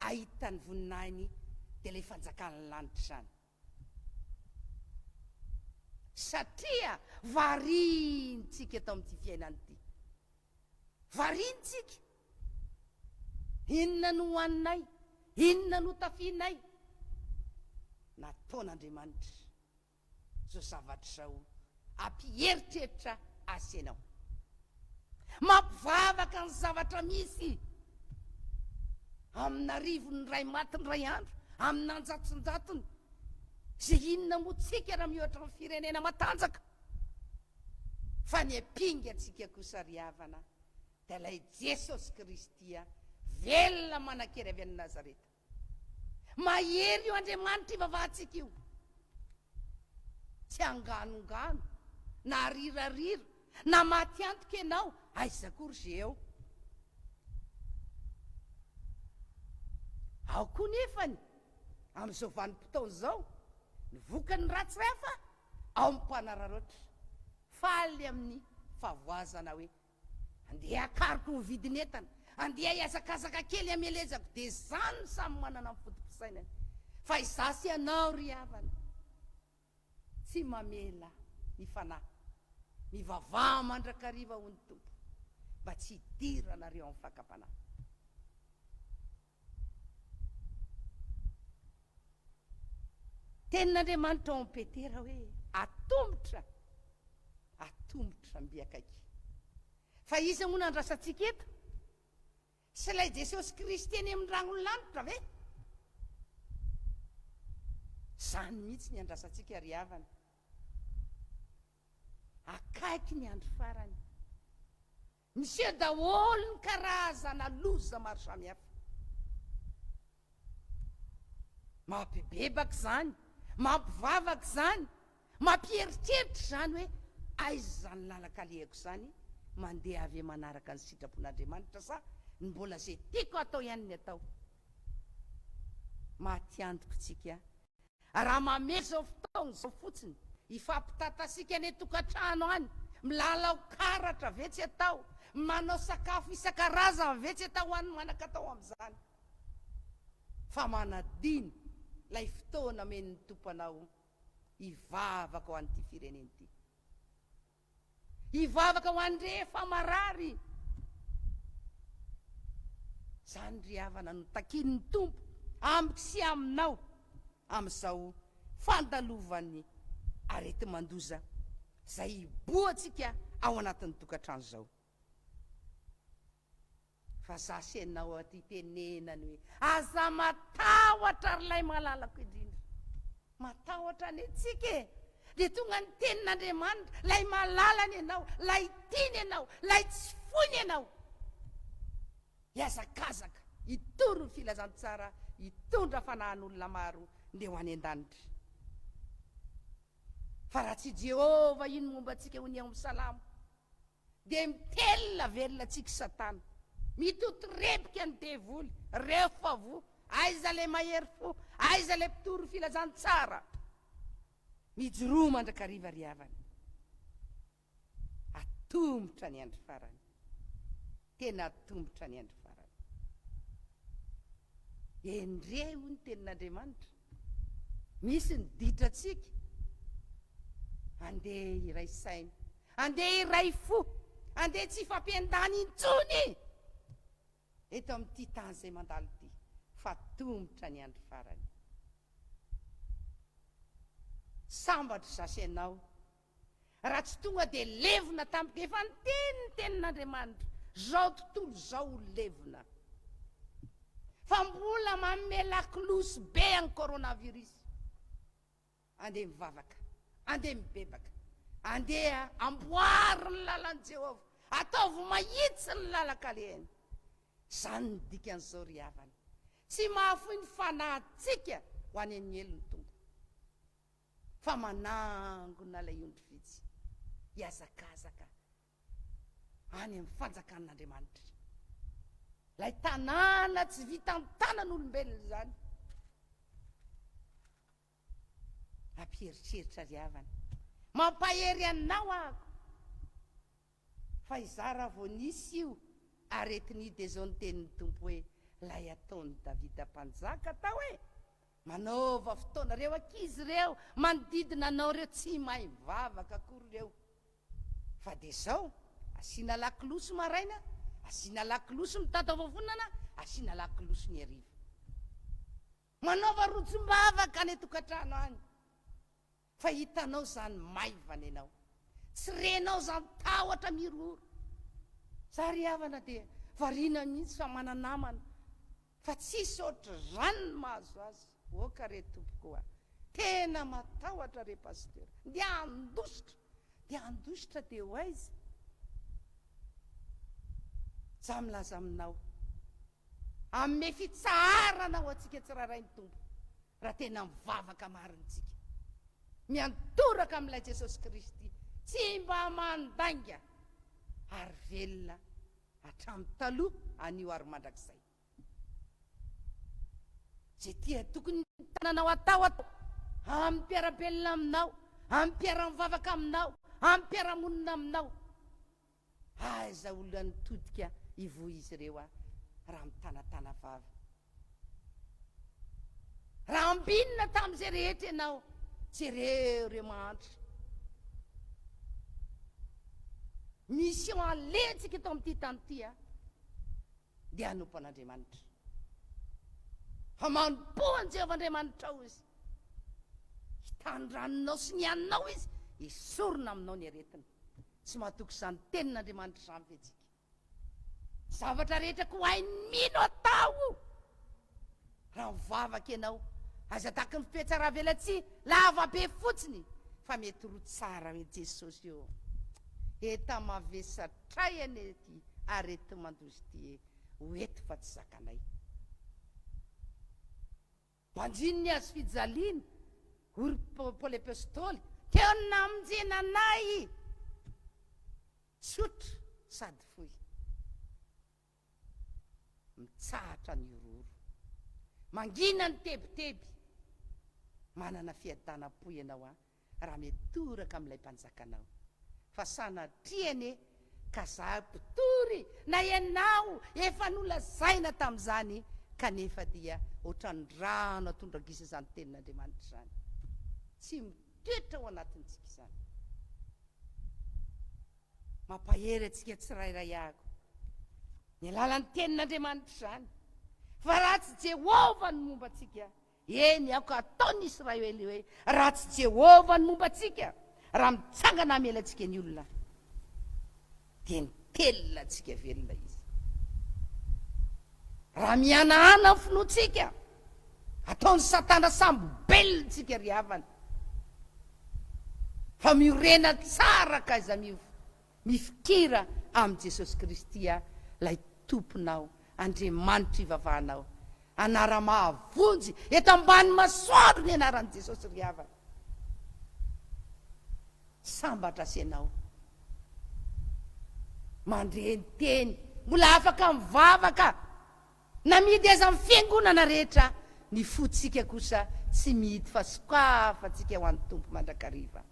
hahita ny voninahiny dia ilay fanjakan'ny lanitra izany. Satria variantsika eto amin'ity fiainana ity. Variantsika. Inona no hohaninay? Inona no tafianay? Nataon'Andriamanitra. zao zavatra zao ampieritreritra azy ianao. Mampivavaka ny zavatra misy amin'arivony ny ray maty ny ray andro, amin'anjatonjatony. Izay inona moa tsika raha mihoatra ny firenena matanjaka? Fa ny ampinga antsika kosa ry havana dia ilay Jesosy Kristy velona manan-kery avy any Nazareta. Mahery io Andriamanitra ivavahantsika io. Tsy anganongano, na arirarira, na maty antoka ianao, aiza koa ry Géo. Ao koa nefany, amin'izao vanim-potoana izao, ny vokany ratsy hafa ao amin'ny mpanararaotra. Faly amin'ny fahavoazana hoe Andeha hakariko ny vidin'entana, andeha hihazakazaka kely hamelezako, dia izany no samy manana ny foto-pisainany. Fa izaho sy ianao ry havana, tsy mamela ny fanahy. Mivavaha mandrakariva hoy ny Tompo, mba tsy hidiranareo amin'ny fakam-panahy. Tenin'Andriamanitra ao amin'i Petera hoe, Atomotra, atomotra mby akaiky. Fa iza moa no andrasantsika eto? Tsy ilay Jesosy Kristy eny amin'ny rangon'ny lanitra ve? Izany mihitsy ny andrasantsika ry havana. Akaiky ny andro farany. Miseho daholo ny karazana loza maro samihafa. Mampibebaka izany, mampivavaka izany, mampieritreritra izany hoe. Aiza izany lalan-kalehako izany? Mandeha ve manaraka ny sitrapon'Andriamanitra sa ny mbola izay tiako atao ihany ny atao? Maty antoka isika raha mamela izao fotoana izao fotsiny hifampitantasika any an-tokantrano any, milalao karatra ve tsy atao, manao sakafo isan-karazany ve tsy atao ho an'ny manan-katao amin'izany? Fa manadino ilay fotoana omen'ny Tompo anao hivavaka ho an'ity firenena ity. Hivavaka ho an'ny rehefa marary. Izany ry havana no takian'ny Tompo amiko sy aminao amin'izao fandalovan'ny areti-mandoza izay hiboantsika ao anatin'ny tokantrano izao. Fa za sy enao aty tenenany hoe aza matahotra ry lay malalako indrindra. Matahotra anie tsika e! Dia tonga ny tenin'Andriamanitra, lay malalany ianao, lay tiany ianao, lay tsy foiny ianao. Hihazakazaka, hitory ny filazantsara, hitondra fanahin'olona maro ndeha ho any an-danitra. Fa raha tsy Jehovah io no momba antsika hoy ny ao amin'ny Salamo, Dia mitelina velona antsika satana. Mitotorebika ny devoly. Reo fa voa. Aiza le mahery fo? Aiza le mpitory filazantsara? Mijoroa mandrakariva ry havana. Atomotra ny andro farany. Tena atomotra ny andro farany. Endrey hoy ny tenin'Andriamanitra. Misy ny ditrantsika. Andeha hiray saina. Andeha hiray fo. Andeha tsy hifampiandany intsony eto amin'ity tany izay mandalo ity fa tomotra ny andro farany. Sambatra izaho sy ianao Raha tsy tonga dia levona tampoka. Efa niteny ny tenin'Andriamanitra, zao tontolo izao ho levona. Fa mbola manome lakolosy be an'i coronavirus. Andeha mivavaka, andeha mibebaka, andeha amboary ny lalan'i Jehovah, ataovy mahitsy ny lalan-kalehany. Izany ny dikan'izao ry havana. Tsy mahafoy ny fanahintsika ho any amin'ny helo ny Tompo. fa manangona ilay ondry vitsy hihazakazaka any amin'ny fanjakan'Andriamanitra. Ilay tanàna tsy vitan-tanan'olombelona izany. Mampieritreritra ry havana. Mampahery anao aho. Fa izaho raha vao nisy io aretina io dia izao ny tenin'ny Tompo hoe, ilay ataon'i Davida mpanjaka atao e! Manaova fotoana, reo ankizy reo manodidina anao reo tsy mahay mivavaka akory reo fa de zao, asiana lakolosy maraina, asiana lakolosy mitataovavonana, asiana lakolosy ny hariva. Manaova rojom-bavaka any an-tokantrano any. Fa hitanao izany maivana ianao. Tsy renao izany tahotra mirohoro. Za ry havana dia variana mihitsy fa mana-namana fa tsisy ohatr'izany ny mahazo azy. Oka re tompoko a! Tena matahotra re pasteur. Ndeha handositra. Dia handositra dia ho aiza? Za milaza aminao. Hanome fitsaharana ho antsika tsirairay ny Tompo raha tena mivavaka marina isika. Miantoraka amin'ilay Jesosy Kristy tsy mba mandainga ary velona hatramin'ny taloha, anio ary mandrakizay. Izay tia tokony tananao atao atao amin'ny mpiara-belona aminao, amin'ny mpiara-mivavaka aminao, amin'ny mpiara-monina aminao. Aiza olona nitodika hivoy izy ireo aho raha mitanatana vava. Raha ambinina tamin'izay rehetra ianao, jereo ireo mahantra. Mission alehantsika eto amin'ity tany ity a, dia hanompo an'Andriamanitra. Fa manompoa an'i Jehovah Andriamanitrao izy. Hitany ranonao sy ny haninao izy, esorina aminao ny aretina. Tsy matoky izany tenin'Andriamanitra izany ve tsika? Zavatra rehetra koa hain'ny mino atao. Raha mivavaka ianao, aza tahaky ny fihetsaravelatsihy lava be fotsiny fa mety roa tsara hoe Jesosy ô, eta mavesatray anie ity areti-mandoza ity e, ho eto fa tsy zakanay. Banjino ny hazo fijaliana, hoy ry Paoly Apostoly, teo no namonjena anay. Tsotra sady fohy. Mitsahatra ny horohoro. Mangina ny tebiteby. Manana fiadanam-po ianao an, raha mitoraka amin'ilay Mpanjakanao. Fa sanatria anie ka za mpitory na ianao efa nolazaina tamin'izany kanefa dia ohatran'ny rano atondra-gisa izany tenin'Andriamanitra izany. Tsy mitoetra ao anatintsika izany. Mampahery antsika tsirairay avy ny alalan'ny tenin'Andriamanitra izany fa raha tsy Jehovah no momba antsika, eny, aoka hataon'ny Israely hoe, raha tsy Jehovah no momba antsika, raha mitsangana hamela antsika ny olona, dia nitelina antsika velona izy. Raha mihanahana ny finoantsika, ataon'i Satana sambo-belona tsika ry havana. Fa miorena tsara ka aiza mifikira amin'i Jesosy Kristy ilay Tomponao, Andriamanitra ivavahanao. Anara-mahavonjy eto ambany masoandro ny anaran'i Jesosy ry havana. Sambatra sy ianao mandre ny teny, mbola afaka mivavaka na mihidy aiza amin'ny fiangonana rehetra, ny fontsika kosa tsy mihidy fa sokafantsika ho an'ny Tompo mandrakariva.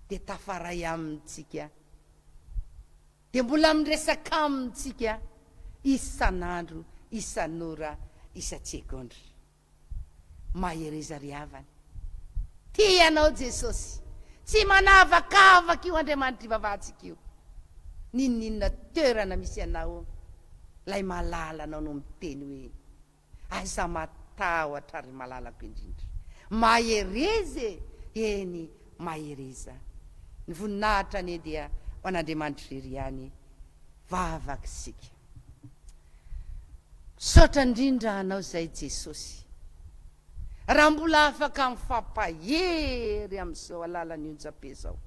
Dia tafaray aminy tsika, dia mbola miresaka aminy tsika isan'andro, isan'ora, isan-tsegondra. Mahereza ry havana. Tia anao Jesosy. Tsy manavakavaka io Andriamanitra ivavahantsika io. N'inon'inona toerana misy anao, ilay malala anao no miteny hoe, Aiza matahotra ry malalako indrindra. Mahereza e! Eny, mahereza. Ny voninahitra anie dia ho an'Andriamanitra irery ihany. Vavaka isika. Misaotra indrindra anao izay Jesosy. Raha mbola afaka mifampahery amin'izao alalan'ny onjam-pe izao.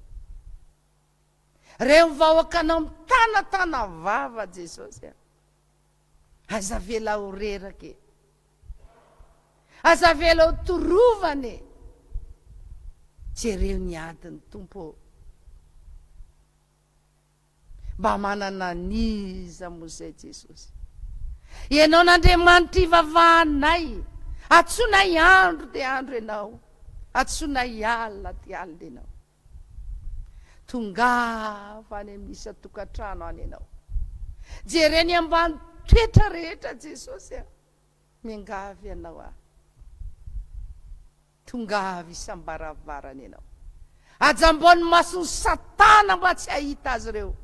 Reo vahoakanao mitanatana vava Jesosy a. Aza avela ho reraka e. Aza avela ho torovana e. Jereo ny adiny Tompo ô. Mba manana an'iza moa izay Jesosy? Ianao n'Andriamanitra ivavahanay, antsoinay andro dia andro Ianao, antsoinay alina dia alina Ianao. Tongava any amin'ny isan-tokantrano any Ianao. Jereo ny ambany toetra rehetra Jesosy a. Miangavy Anao aho. Tongava isam-baravarana ianao. Ajambao ny mason'i Satana mba tsy hahita azy ireo.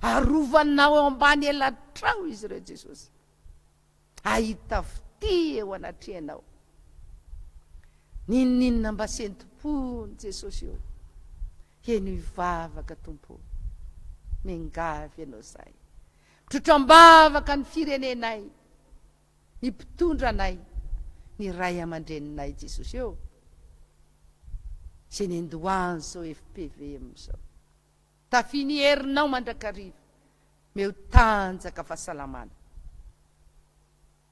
Arovanao eo ambany elatrao izy ireo, Jesosy. Hahita fitia eo anatrehanao. N'inon'inona mba sentom-pony, Jesosy ô. Henoy vavaka, Tompo ô. Miangavy Anao izahay. Mitrotro am-bavaka ny firenenay. Ny mpitondra anay, ny ray aman-dreninay Jesosy ô, izay nendohany izao fpvm izao. Tafio ny herinao mandrakariva, meo tanjaka fahasalamana.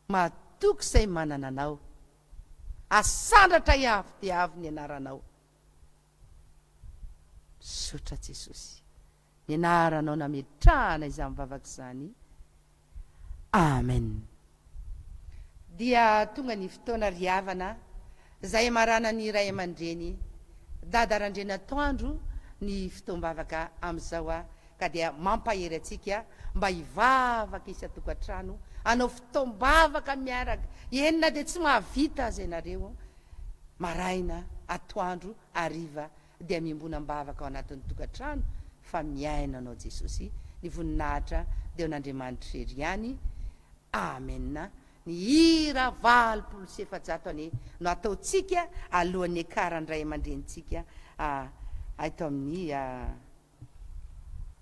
Matoky izay manana anao. Asandratray avo dia avo ny anaranao. Misaotra Jesosy. Ny anaranao nametrahana izany vavaka izany. Amen. Dia tonga ny fotoana ry havana izay hamaranan'ny ray aman-dreny Dada Randrianatoandro ny fotoam-bavaka amin'izao a ka dia mampahery antsika mba hivavaka isan-tokantrano hanao fotoam-bavaka miaraka eny na dia tsy mahavita aza ianareo maraina atoandro hariva dia miombona am-bavaka ao anatin'ny tokantrano fa miaina anao Jesosy, ny voninahitra dia ho an'Andriamanitra irery ihany, Amen, ny hira 480 anie no ataontsika alohan'ny hiakaran'ny ray aman-drenintsika eto amin'ny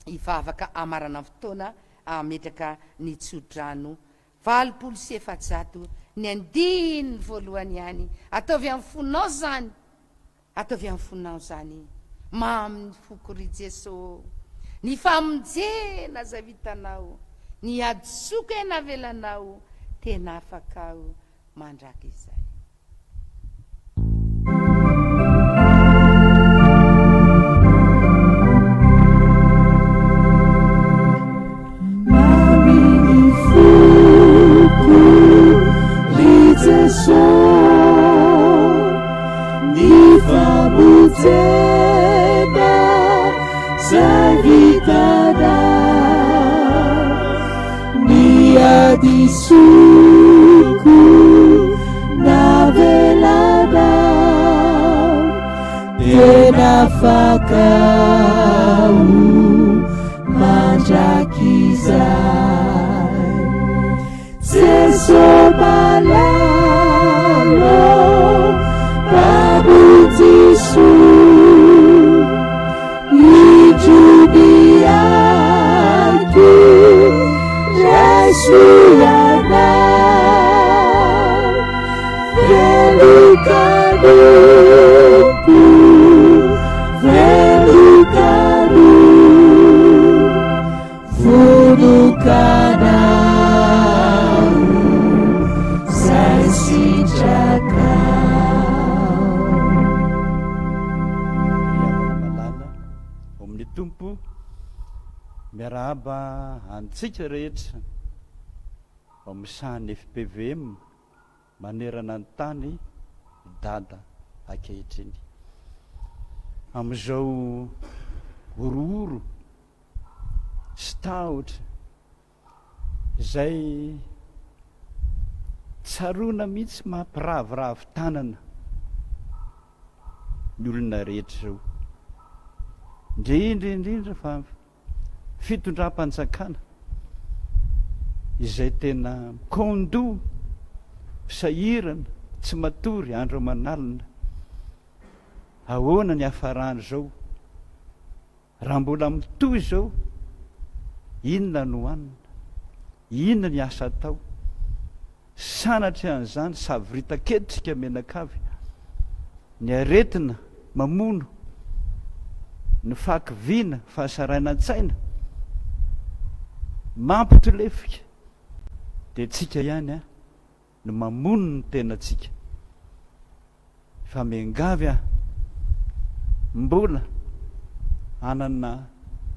hivavaka hamarana ny fotoana hametraka ny tsodrano 480 ny andininy voalohany ihany, ataovy amin'ny fonao izany. Ataovy amin'ny fonao izany Mamy ny foko ry Jeso ô Ny famonjena izay vitanao Ny hadisoako e navelanao Tena afaka aho mandrakizay. Jeso ny famonjena zay vitanao ny hadisoko navelanao tena afaka ho mandrakizay. Jeso malala Mpamonjy soa, indro ny aiko, raiso ianao, Velon-kanompo, velon-kanompo. Vonokanao zay sitrakao. Ry havana malala ao amin'ny Tompo, miarahaba antsika rehetra ao amin'ny sahan'ny FPVM manerana ny tany i Dada ankehitriny. Amin'izao horohoro sy tahotra izay tsaroana mihitsy mampiraviravy tanana ny olona rehetra izao. Indrindra indrindra fa fitondram-panjakana izay tena mikaondoha, sahirana, tsy matory andro aman'alina. Ahoana ny hafaran'izao? Raha mbola mitohy izao, inona no hanina? Inona ny asa atao? Sanatria an'izany savorita ketrika mianakavy, ny aretina mamono, ny fahakiviana, fahasarainan-tsaina, mampitolefika, dia tsika ihany an! no mamono ny tenantsika fa miangavy aho mbola hanana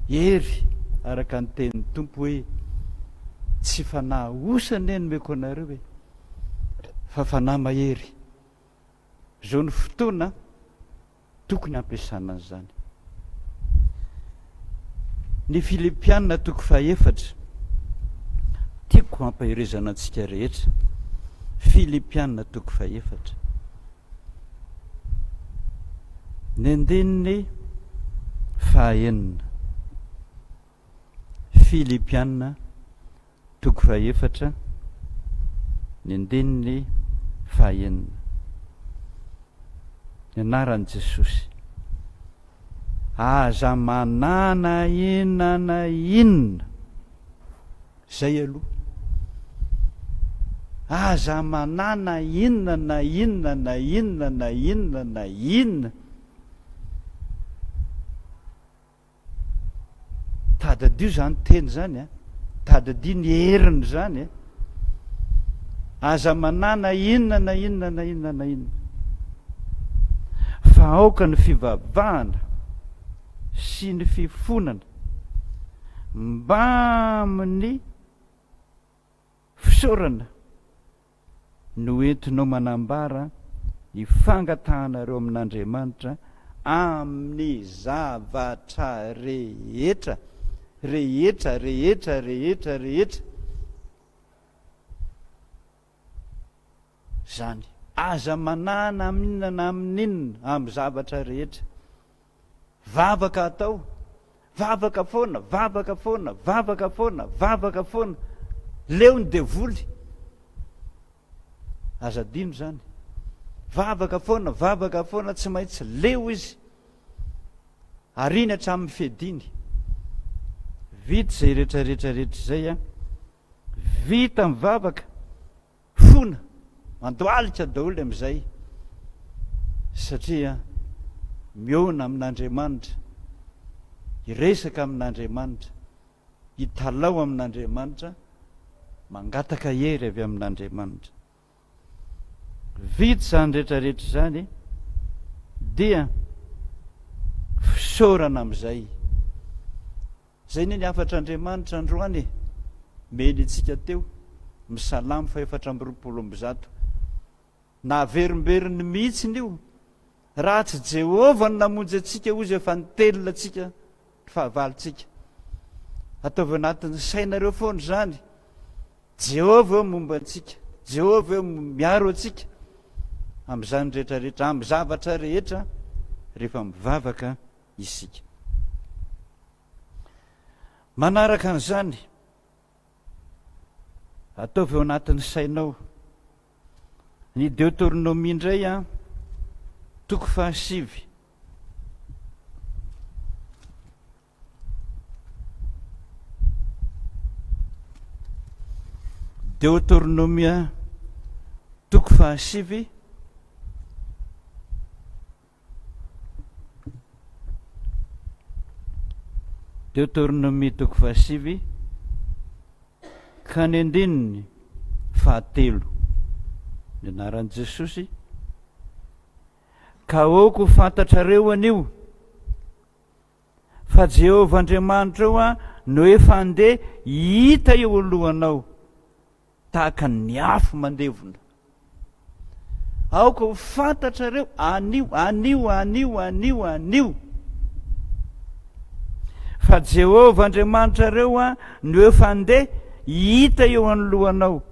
hery araka ny tenin'ny Tompo hoe tsy fanahy osa anie no omeko anareo e fa fanahy mahery. Izao no fotoana Tokony hampiasana an'izany. Ny Filipiana toko fahefatra. Tiako hampaherezana antsika rehetra. Filipiana toko fahefatra. Ny andininy fahaenina. Filipiana toko fahefatra, ny andininy fahaenina. Ny anaran'i Jesosy. Aza manana inona na inona. Zay aloha. Aza manana inona na inona na inona na inona na inona. Tadidio izany teny izany a! Tadidio ny heriny izany e! Aza manana inona na inona na inona na inona. Fa aoka ny fivavahana sy ny fifonana mbamin'ny Fisaorana no entinao manambara ny fangatahanareo amin'Andriamanitra amin'ny zavatra rehetra, rehetra, rehetra, rehetra, rehetra. Izany. Aza manahy na amin'inona na amin'inona, amin'ny zavatra rehetra. Vavaka atao, vavaka foana, vavaka foana, vavaka foana, vavaka foana. Leo ny devoly. Aza adino izany. Vavaka foana, vavaka foana, tsy maintsy leo izy. Ariny hatramin'ny fiadiany. Vita izay rehetra rehetra rehetra izay a. Vita mivavaka. Fona, mandohalika daholo amin'izay satria mihaona amin'Andriamanitra, hiresaka amin'Andriamanitra, hitalao amin'Andriamanitra, mangataka hery avy amin'Andriamanitra. Vita izany rehetra rehetra izany dia fisaorana amin'izay. Zay anie ny hafatr'Andriamanitra androany e! Meny antsika teo, ny Salamo fahefatra amby 120. Naverimberiny mihitsiny io. Raha tsy Jehovah no namonjy antsika, hoy izy, efa nitelina antsika ny fahavalontsika. Ataovy anatin'ny sainareo foana izany. Jehovah eo momba antsika. Jehovah eo miaro antsika amin'izany rehetra rehetra, amin'ny zavatra rehetra rehefa mivavaka isika. Manaraka an'izany, ataovy eo anatin'ny sainao ny Deoteronomia indray an, toko fahasivy. Deoteronomia toko fahasivy. Deoteronomia toko fahasivy ka ny andininy fahatelo. Ny anaran'i Jesosy. Ka aoka ho fantatrareo anio fa Jehovah Andriamanitrao no efa handeha hita eo alohanao tahaka ny afo mandevona. Aoka ho fantatrareo anio, anio, anio, anio, anio, fa Jehovah Andriamanitrareo no efa handeha hita eo anoloanao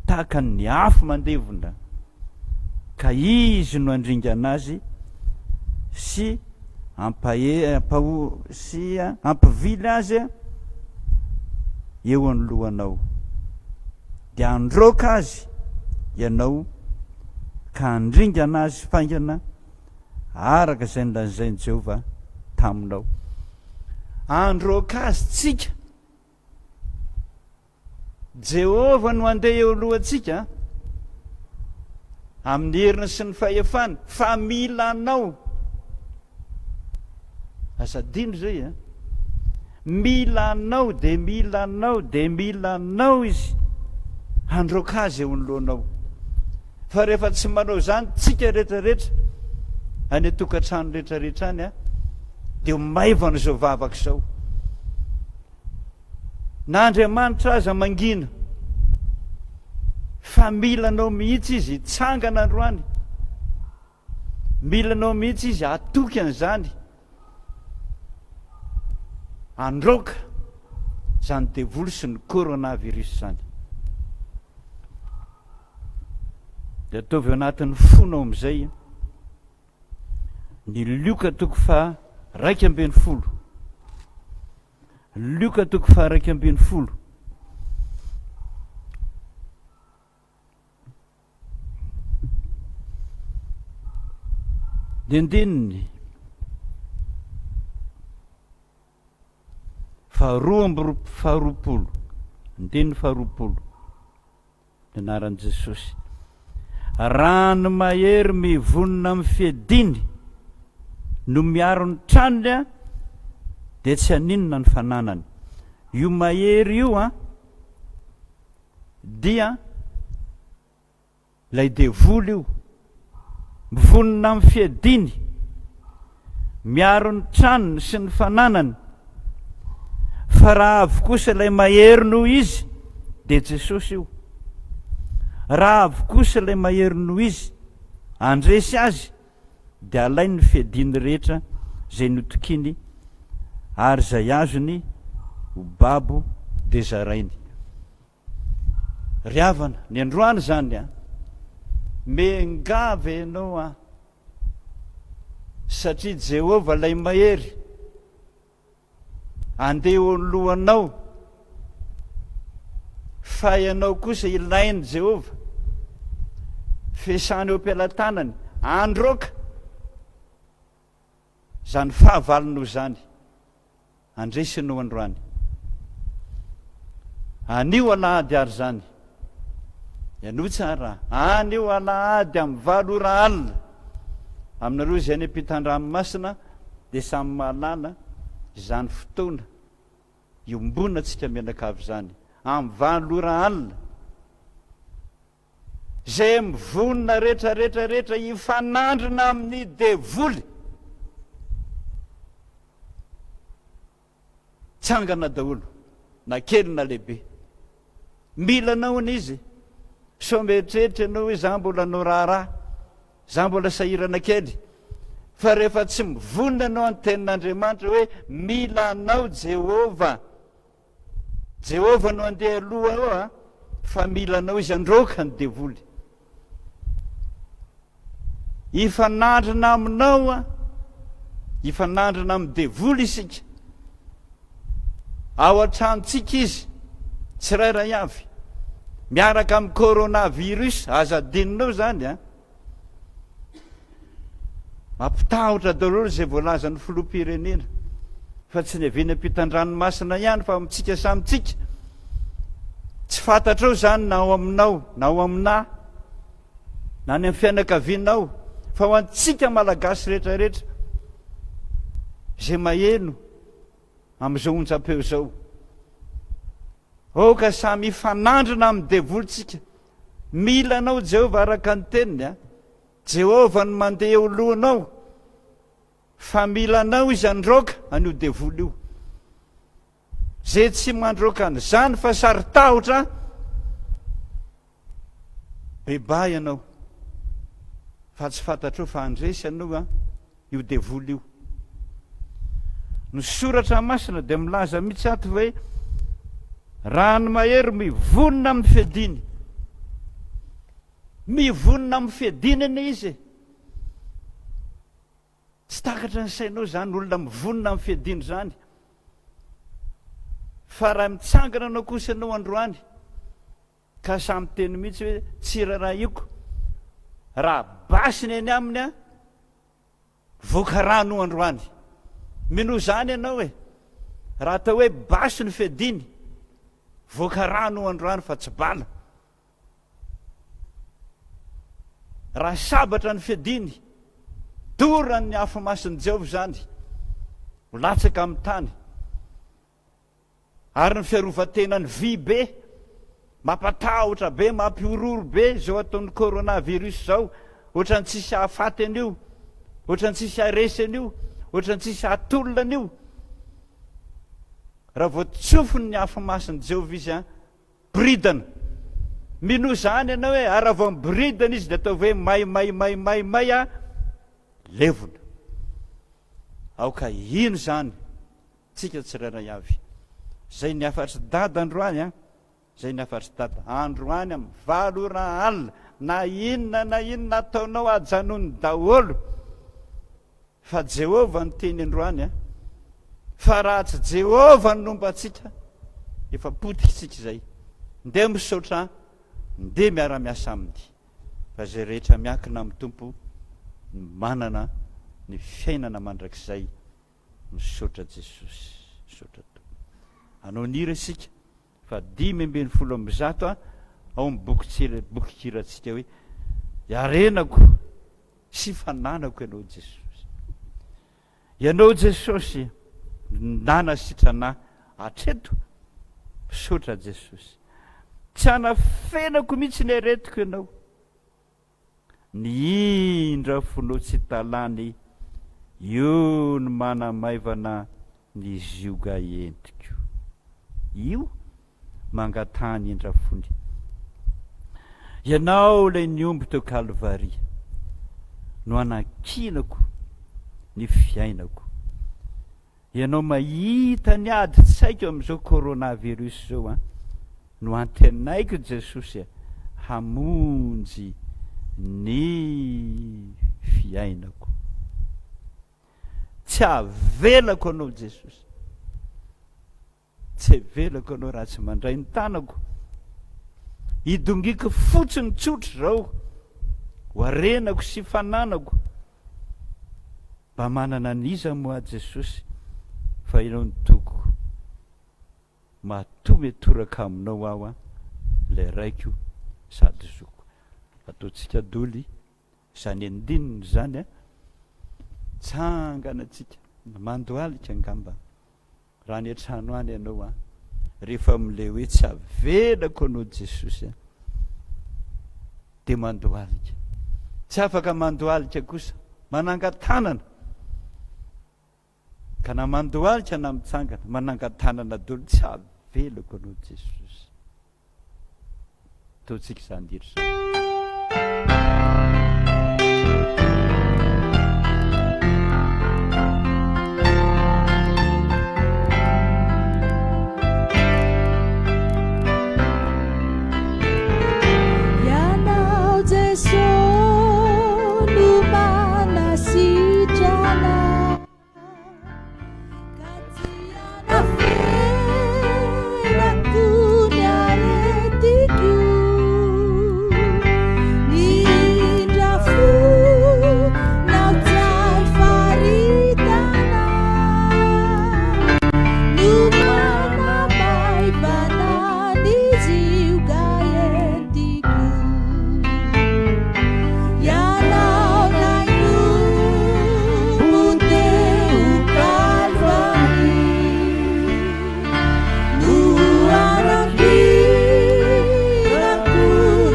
tahaka ny afo mandevona, ka Izy no handringana azy sy ampahe, ampaho, sy hampivily azy eo anoloanao. Dia handroaka azy ianao ka handringana azy faingana araka izay nolazain'i Jehovah taminao. Handroaka azy tsika. Jehovah no handeha eo alohantsika amin'ny heriny sy ny fahefany, fa mila anao. Aza adino izay a. Mila anao dia mila anao dia mila anao izy handroaka azy eo anoloanao. Fa rehefa tsy manao izany tsika rehetrarehetra any an-tokantrano rehetrarehetra any a, dia maivana izao vavaka izao. Na Andriamanitra aza mangina fa mila anao mihitsy izy hitsangana androany. Mila anao mihitsy izy hatoky an'izany. Androaka izany devoly sy ny coronavirus izany. Dia ataovy ao anatin'ny fonao amin'izay. Ny Lioka toko faha 11. Lioka toko faha 11. Ny andininy faharoa amby roa faharoapolo, andininy faharoapolo. Ny anaran'i Jesosy. Raha ny mahery mivonona amin'ny fiadiany no miaro ny tranony dia tsy haninona ny fananany. Io mahery io an dia Ilay devoly io, mivonona amin'ny fiadiany, miaro ny tranony sy ny fananany, fa raha avy kosa ilay mahery noho izy, dia Jesosy io. Raha avy kosa ilay mahery noho izy, handresy azy, dia alainy ny fiadiany rehetra izay notokiany ary izay azony ho babo dia zarainy. Ry havana, ny androany izany an, miangavy ianao aho, satria Jehovah ilay mahery, andeha eo anoloanao, fa ianao kosa ilain'i Jehovah, fiasana eo am-pelatanany, androaka izany fahavalonao izany. Handresy ianao androany. Anio alahady ary izany. Ianao tsara. Anio alahady amin'ny valo ora alina. Aminareo izay any ampitan-dranomasina dia samy mahalala izany fotoana iombonantsika mianakavy izany. Amin'ny valo ora alina. Izay mivonona rehetra rehetra rehetra hifanandrina amin'ny devoly. Tsangana daholo, na kely na lehibe. Mila anao anie izy. Sao mieritreritra ianao hoe za mbola hanao raharaha, za mbola sahirana kely. Fa rehefa tsy mivonona ianao amin'ny tenin'Andriamanitra hoe mila anao Jehovah, Jehovah no andeha aloha ao a, fa mila anao izy handroaka ny devoly. Hifanandrina aminao a, hifanandrina amin'ny devoly isika. Ao an-tranontsika izy, tsirairay avy. Miaraka amin'ny coronavirus, aza adinonao izany a. Mampitahotra daholo izay voalazan'ny filoham-pirenena fa tsy ny avy eny ampitan-dranomasina ihany fa amintsika samy tsika. Tsy fantatrao izany na ao aminao na ao aminà na any amin'ny fianakavianao fa ho antsika Malagasy rehetrarehetra izay maheno amin'izao onjam-peo izao. Aoka samy hifanandrina amin'ny devoly tsika. Mila anao Jehovah araka ny teniny a. Jehovah no mandeha eo lohanao fa mila anao izy handroaka an'io devoly io. Ze tsy mandroaka an'izany fa saro-tahotra bebaha ianao fa tsy fantatrao fa handresy anao a io devoly io. Ny soratra masina dia milaza mihitsy ato hoe raha ny mahery mivonona amin'ny fiadiany. Mivonona amin'ny fiadiana anie izy e. Tsy takatra ny sainao izany olona mivonona amin'ny fiadiana izany. Fa raha mitsangana anao kosa ianao androany ka samy miteny mihitsy hoe tsy rarahiko raha basy ny eny aminy a Voka rano androany. Minoa izany ianao e. Raha atao hoe basy ny fiadiany, voka rano androany fa tsy bala. Raha sabatra ny fiadiany, doran'ny afo masin'i Jehovah izany, ho latsaka amin'ny tany. Ary ny fiarovan-tenany vy be, mampatahotra be, mampihorohoro be izao ataon'ny coronavirus izao, ohatran'ny tsisy hahafaty an'io, ohatran'ny tsisy haharesy an'io, ohatran'ny tsisy hahatolona an'io. Raha vao tsofiny ny afo masin'i Jehovah izy an, boridana. Minoa izany ianao hoe, ary raha vao miboridana izy dia ataovy hoe may may may may may a, levona. Aoka hino izany. Tsika tsirairay avy. Zay ny hafatr'i dada androany an! Zay ny hafatr'i dada androany am valo ora alina na inona na inona ataonao ajanony daholo fa Jehovah niteny androany an! Fa raha tsy Jehovah no nomba antsika efa potika isika izay. Ndeha misaotra an! Ndeha miara-miasa aminy fa izay rehetra miankina amin'ny Tompo no manana ny fiainana mandrakizay. Misaotra Jesosy. Misaotra Tompo. Hanao ny hira isika fa 115 ao amin'ny boky bokin-kirantsika hoe Iarenako sy fananako ianao Jesosy. Ianao Jesosy nanasitrana hatreto. Misaotra Jesosy. Tsy anafenako mihitsy ny aretiko ianao. Ny indra fonao tsy talany io no manamaivana ny zioga entiko io mangataha ny indra fony Ianao ilay niombo teo Kalvary no anankinako ny fiainako Ianao mahita ny ady tsaiko amin'izao coronavirus izao an, no antenaiko Jesosy hamonjy ny fiainako. Tsy avelako anao Jesosy. Tsy avelako anao raha tsy mandray ny tanako. Idongiko fotsiny tsotra izao ho harenako sy fananako. Mba manana an'iza moa aho Jesosy fa ianao no tokiko. Matoa mitoraka aminao aho an, ilay raiko sady zoko. Ataontsika doly izany andininy izany an. Tsangana tsika, mandohalika angamba. Raha any an-trano any ianao an, rehefa amin'ilay hoe tsy avelako anao Jesosy an, dia mandohalika. Tsy afaka mandohalika kosa, manangan-tanana. Ka na mandohalika na mitsangana, manangan-tanana daholo, tsy avelako anao Jesosy. Ataontsika izany hira izany. Ianao Jeso no manasitrana Ka tsy anafenako ny aretiko Ny indra fonao tsy hay faritana No manamaivana ny zioga entiko Ianao nanompo teo Kalvary No anankinako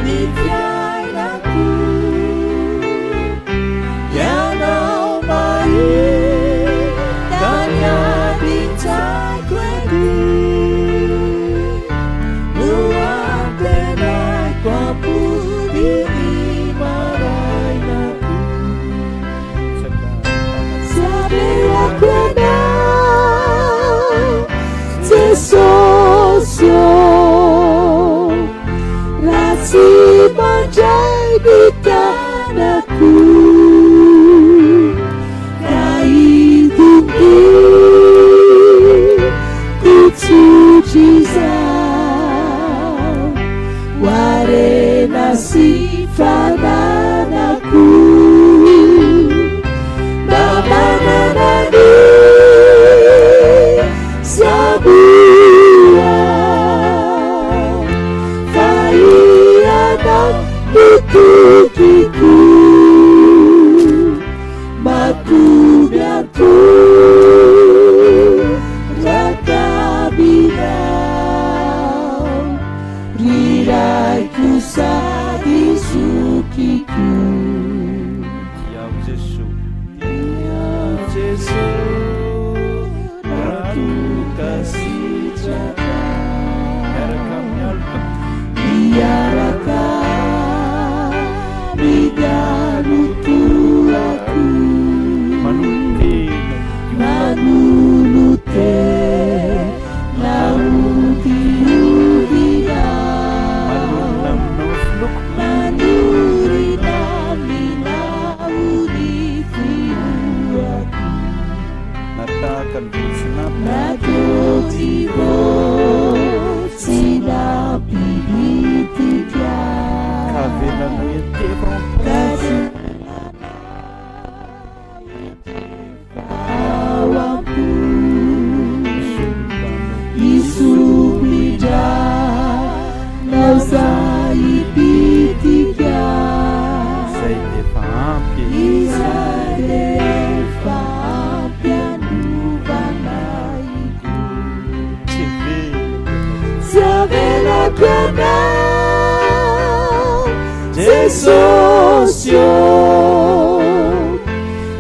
ny fiainako Ianao mahita ny adin-tsaiko ety No antenaiko hampody ny marainako Tsy avelako ianao Jesosy ô Raha tsy mandray ny tanako Ka idongiko tsotr'izao Ho harena sy fananako Mba manana ny zaboa Fa ianao no tokiko Matory antoraka aminao Ry raiko sady zokiko Tiavo Jesoa, tiavo Jesoa, raha toa ka sitraka. Miaraka amin'ny aloka. Miaraka amin'ny alotoako. Manolo-tena Manolo-tena hodiovina. Manorina aminao ny finoako. Manorina aminao ny finoako. Na tahaka ny voatsinapy. Na toa tsy voatsinapy bitika. Ka avelanao hiantefa ao am-po. Ka ao am-po. Isomidranao zay bitika. Izay dia efa ampy e. Izay dia efa ampy hanovana ahiko. Tsy avelako ianao. Tsy avelako ianao, Jesosy ô,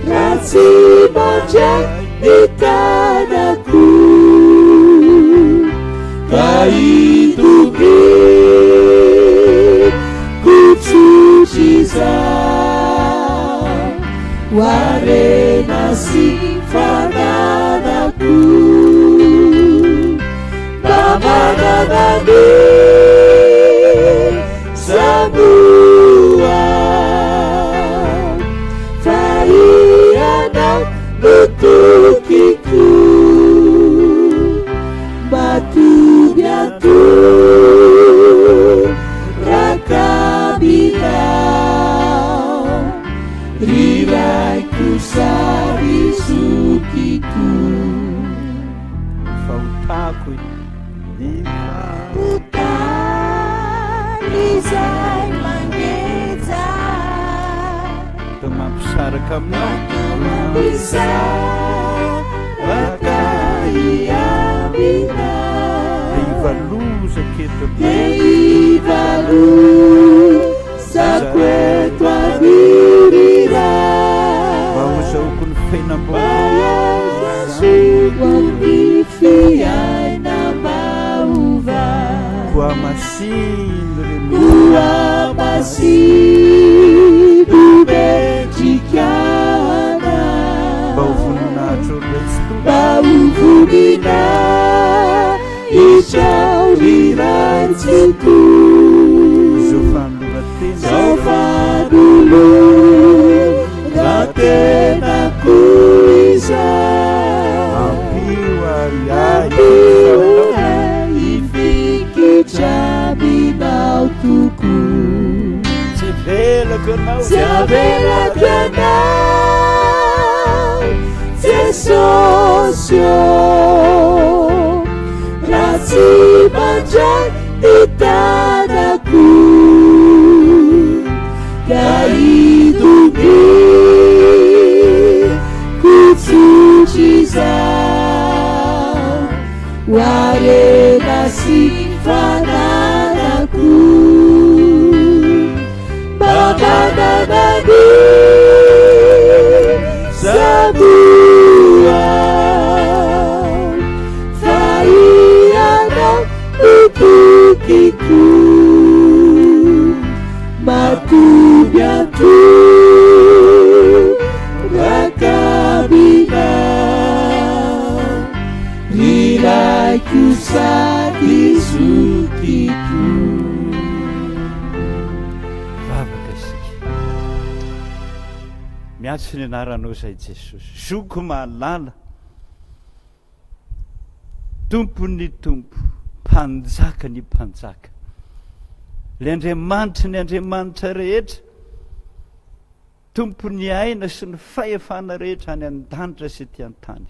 raha tsy mandray ny tanako, ka itokiko tsotr'izao, ho harena sy fananako. Mba manana ny zamoa, fa ianao no tokiko. Matory antoraka aminao, ry raiko sady zokiko. Ny fahotako ny fahotany izay mangeja. Toa mampisaraka aminao. Toa mampisaraka aminao. Dia hivalozako eto. Dia hivalozako eto avirira. Mba ho zahoako ny fiainam-baovao. Mba hahazoako ny fiainam-baovao. Koa masino re. Koa sy nomendrika Mba ho voninahitrao ry Ray Tsitoha. Mba ho voninahitrao ry Ray Tsitoha. Izao fanoloran-tena Izao fanoloran-tenako izao. Ampio ary ahy Ampio ahy hifikitra aminao tokoa. Tsy avelako ianao. Tsy avelako ianao, Jesosy ô. Raha tsy mandray ny tanako, ka hidongiko tsotra izao, ho harena sy fananako. Mba manana ny zamoa, fa ianao no tokiko. Matoky antoraka aminao, ry Raiko sady zokiko. Vavaka isika. Miantso ny anaranao izay Jesosy. Zoko mahalala. Tompon'ny Tompo, Mpanjaka ny mpanjaka. Ilay Andriamanitry ny andriamanitra rehetra. Tompon'ny aina sy ny fahefana rehetra any an-danitra sy ety an-tany.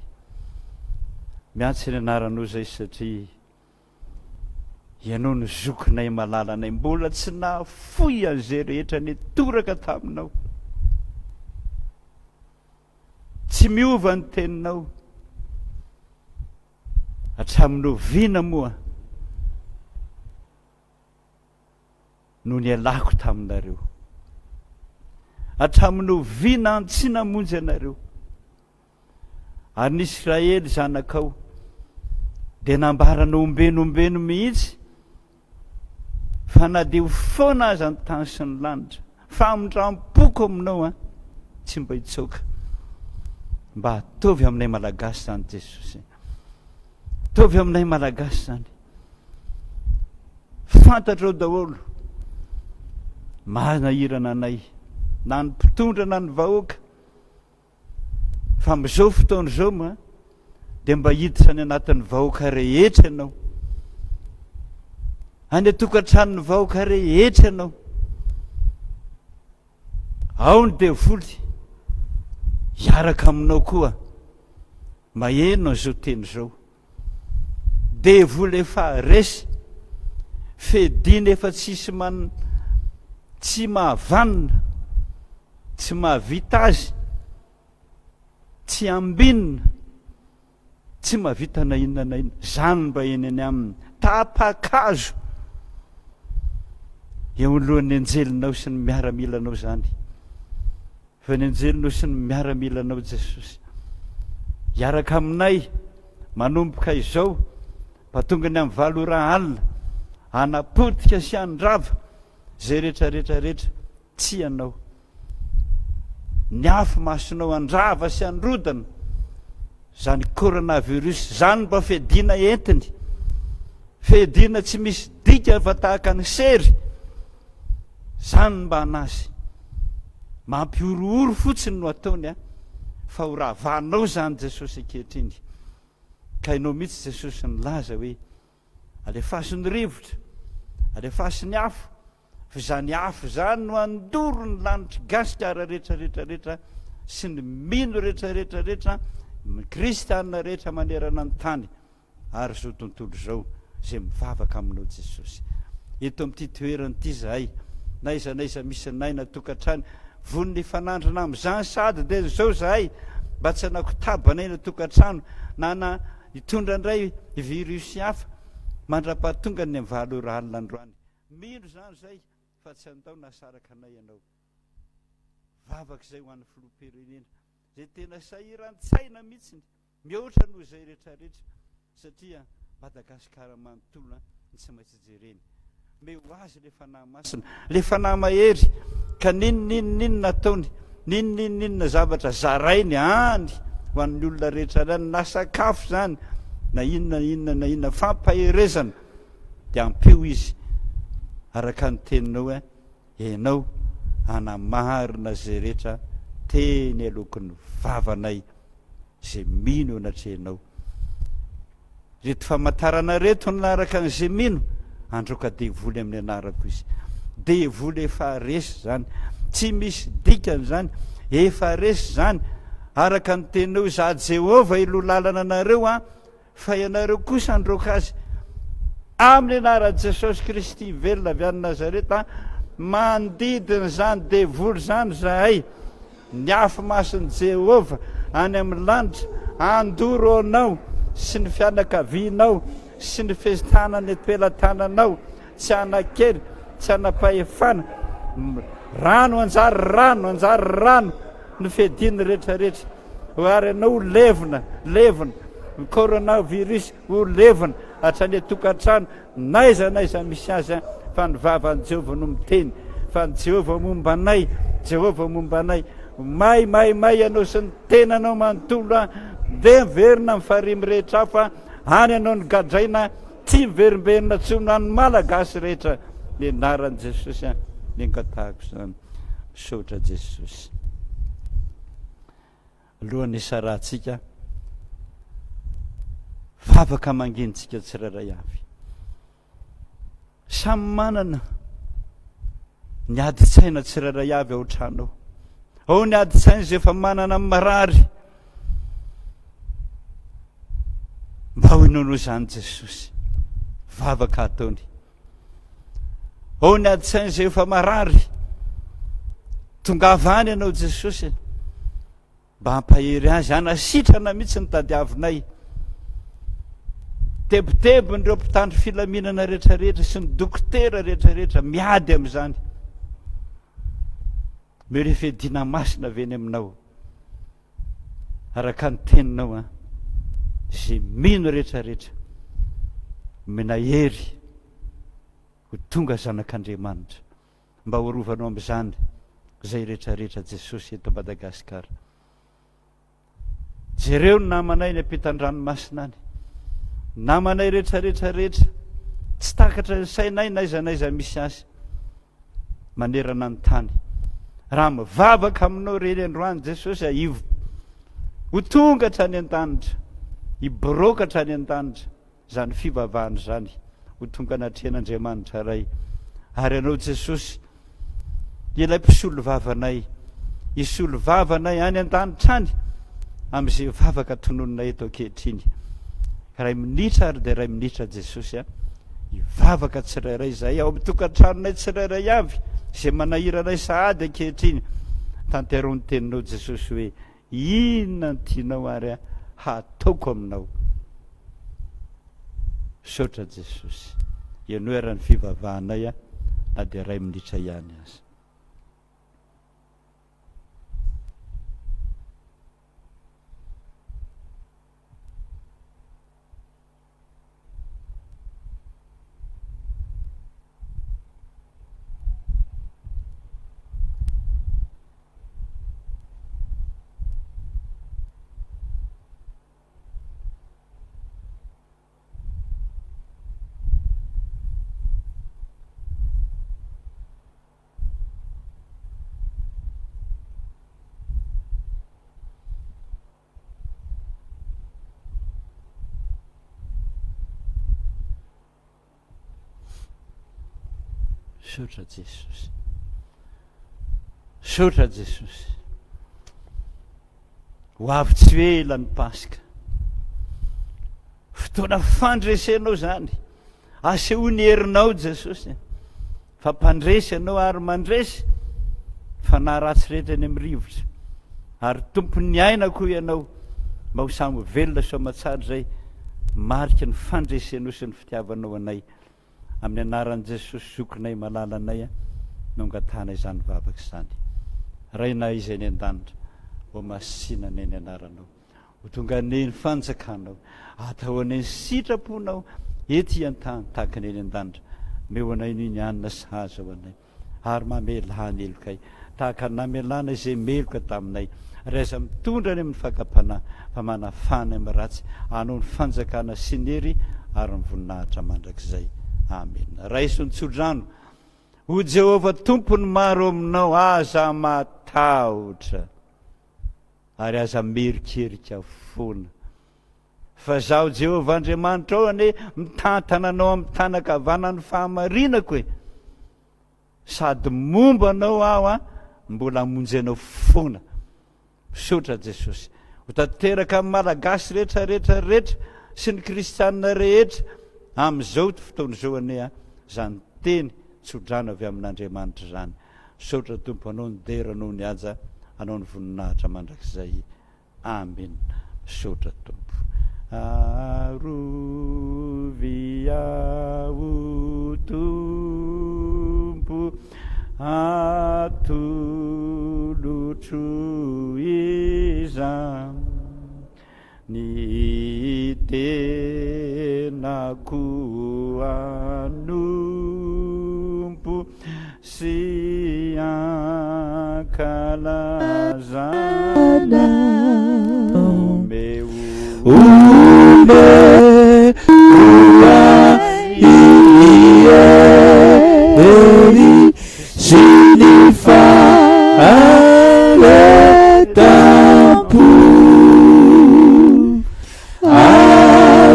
Miantso ny anaranao izay satria Ianao no zokinay malalanay mbola tsy nahafoy an'izay rehetra nitoraka taminao. Tsy miova ny teninao. Hatramin'ny oviana moa no nialako taminareo? Hatramin'ny oviana aho tsy namonjy anareo? Ary ny Israely zanakao dia nambaranao ombeny ombeny mihitsy fa na dia ho foana aza ny tany sy ny lanitra, famindram-poko aminao an, tsy mba hitsoaka. Mba ataovy aminay Malagasy izany Jesosy. Ataovy aminay Malagasy izany. Fantatrao daholo manahirana anay na ny mpitondra na ny vahoaka. Fa amin'izao fotoana izao moa dia mba hiditra any anatin'ny vahoaka rehetra ianao. Any an-tokantranon'ny vahoaka rehetra ianao. Ao ny devoly hiaraka aminao koa maheno an'izao teny izao. Devoly efa resy, fedina efa tsisy man tsy mahavanona, tsy mahavita azy, tsy ambinina, tsy mahavita na inona na inona. Zany mba eny any aminy. Tapa-kazo eo anoloan'ny anjelinao sy ny miaramilanao zany. Fa ny anjelinao sy ny miaramilanao Jesosy hiaraka aminay manomboka izao mba tonga ny amin'ny valo ora alina hanapotika sy handrava izay rehetra rehetra rehetra tsy anao. Ny afo masonao handrava sy handrodana izany coronavirus izany mba fiadiana entiny. Fiadiana tsy misy dika fa tahaka ny sery. Zany mba anazy. Mampihorohoro fotsiny no ataony a. Fa ho ravanao zany Jesosy ankehitriny. Ka ianao mihitsy Jesosy nilaza hoe alefaso ny rivotra, alefaso ny afo, fa izany afo izany no handoro ny lanitr'i Gasikara rehetra rehetra rehetra sy ny mino rehetra rehetra rehetra, ny kristiana rehetra manerana ny tany. ary izao tontolo izao izay mivavaka aminao Jesosy. Eto amin'ity toerana ity izahay, na aiza na aiza misy anay na tokantrano, vonona hifanandrina amin'izany sahady dia izao izahay mba tsy hanakotaba anay na tokantrano na na hitondra indray virus hafa mandra-pahatonga ny amin'ny valo ora alina androany. Mino izany izay fa tsy handao na saraka anay ianao. Vavaka izay ho an'ny filoham-pirenena izay tena sahiran-tsaina mihitsy. Mihoatra noho izay rehetra rehetra satria Madagasikara manontolo no tsy maintsy jerena. Omeo azy ilay Fanahy Masina, ilay Fanahy mahery, ka n'inon'inon'inona ataony, n'inon'inon'inona zavatra zarainy any ho an'ny olona rehetra any, na sakafo izany, na inona na inona na inona fampaherezana, dia ampio izy araka ny teninao hoe ianao hanamarina izay rehetra teny aloaky ny vavanay izay mino eo anatrehanao. Ireto famantarana ireto no araka an'izay mino, handroaka devoly amin'ny anarako izy. Devoly efa resy izany. Tsy misy dikany izany. Efa resy izany. Araka ny teninao, izaho Jehovah hiloha lalana anareo an, fa ianareo kosa handroaka azy. Amin'ny anaran'i Jesosy Kristy velona avy any Nazareta, mandidy an'izany devoly izany izahay. Ny afo masin'i Jehovah any amin'ny lanitra handoro anao sy ny fianakavianao sy ny fehin-tanana eto am-pelatananao, tsy hanan-kery, tsy hanam-pahefana. Rano hanjary rano, hanjary rano ny fiadiany rehetrarehetra. Ary ianao ho levona, levona. Ny coronavirus ho levona hatrany an-tokantrano. N'aiza n'aiza misy azy an, fa ny vavan'i Jehovah no miteny, fa ny Jehovah momba anay, Jehovah momba anay. May, may, may ianao sy ny tenanao manontolo an, ndeha miverina amin'ny farihy mirehitra afo an, any ianao no gadraina, tsy miverimberina intsony ho an'ny Malagasy rehetra, ny anaran'i Jesosy an, ny angatahako izany. Misaotra Jesosy. Alohan'ny hisarahantsika, vavaka mangintsika tsirairay avy. Samy manana ny adin-tsaina tsirairay avy ao an-trano ao. Ao ny adin-tsaina izay efa manana ny marary. Mba ho inoanao izany Jesosy. Vavaka ataony. Ao ny adin-tsaina izay efa marary. Tongava any ianao Jesosy mba hampahery azy, hanasitrana mihitsy ny tadiavinay. Tebitebin'ireo mpitandro filaminana rehetrarehetra sy ny dokotera rehetrarehetra miady amin'izany. Omeo fiadiana masina avy eny aminao. Araka ny teninao an, izay mino rehetrarehetra, omena hery ho tonga zanak'Andriamanitra. Mba ho arovanao amin'izany izay rehetrarehetra Jesosy eto Madagasikara. Jereo ny namanay any ampitan-dranomasina any. Namanay rehetrarehetra rehetra. Tsy takatra ny sainay n'aiza n'aiza misy azy. Manerana ny tany. Raha mivavaka aminao ireny androany Jesosy a, ho tonga hatrany an-danitra. Hiboroaka hatrany an-danitra. Izany fivavahana izany ho tonga anatrehan'Andriamanitra Ray, ary Ianao Jesosy, ilay mpisolo vavanay, hisolo vava anay any an-danitra any amin'izay vavaka tononina eto ankehitriny. Iray minitra ary dia iray minitra Jesosy a, hivavaka tsirairay izahay ao amin'ny tokantranonay tsirairay avy, izay manahirana anay sahady ankehitriny. Tanteraho ny teninao Jesosy hoe, Inona no tianao ary hataoko aminao? Misaotra Jesosy. Henoy ary ny fivavahanay na dia iray minitra ihany aza. Misaotra Jesosy. Misaotra Jesosy. Ho avy tsy ho ela ny Paska. Fotoana fandresenao izany. Asehoy ny herinao Jesosy. Fa mpandresy ianao ary mandresy fanahy ratsy rehetra eny amin'ny rivotra. Ary tompon'ny aina koa ianao mba ho samy ho velona soamatsara izay mariky ny fandresenao sy ny fitiavanao anay. Amin'ny anaran'i Jesosy zokinay malalanay no angatahana izany vavaka izany. Rainay izay any an-danitra, ho masina anie ny anaranao. Ho tonga anie ny fanjakanao. Atao anie ny sitraponao ety an-tany tahaka ny eny an-danitra. Omeo anay ny hanina sahaza ho anay, ary mamelà ny helokay, tahaka ny namelàna izay meloka taminay, ary aza mitondra any amin'ny fakam-panahy, fa manafana amin'ny ratsy, anao ny fanjakana sy ny hery ary ny voninahitra mandrakizay. Amena. Raiso ny tsodrano. O Jehovah Tompon'ny maro aminao, aza matahotra, ary aza mierikerika foana. Fa Izaho Jehovah Andriamanitrao anie mitantana anao amin'ny tanan-kavanan'ny fahamarinako e! Sady momba anao Aho an, mbola hamonjy anao foana. Misaotra Jesosy. Ho tanteraka amin'ny Malagasy rehetra rehetra rehetra sy ny Kristianina rehetra amin'izao fotoana izao anie an, izany teny tsodrano avy amin'Andriamanitra izany. Misaotra Tompo anao ny dera anao ny haja anao ny voninahitra mandrakizay. Amen misaotra Tompo. Arovy aho Tompo atolotro izany ny tenako hanompo Sy ankalazana omeo. Omeo ahy hery sy ny faharetam-po.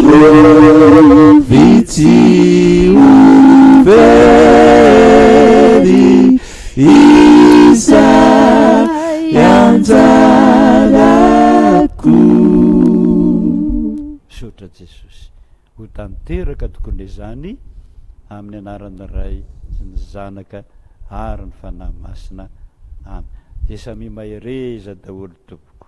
Arovy tsy ho very izay anjarako. Misaotra Jesosy. Ho tanteraka tokoa izany amin'ny anaran'ny Ray sy ny Zanaka ary ny Fanahy Masina. Amen. Dia samia mahereza daholo tompoko.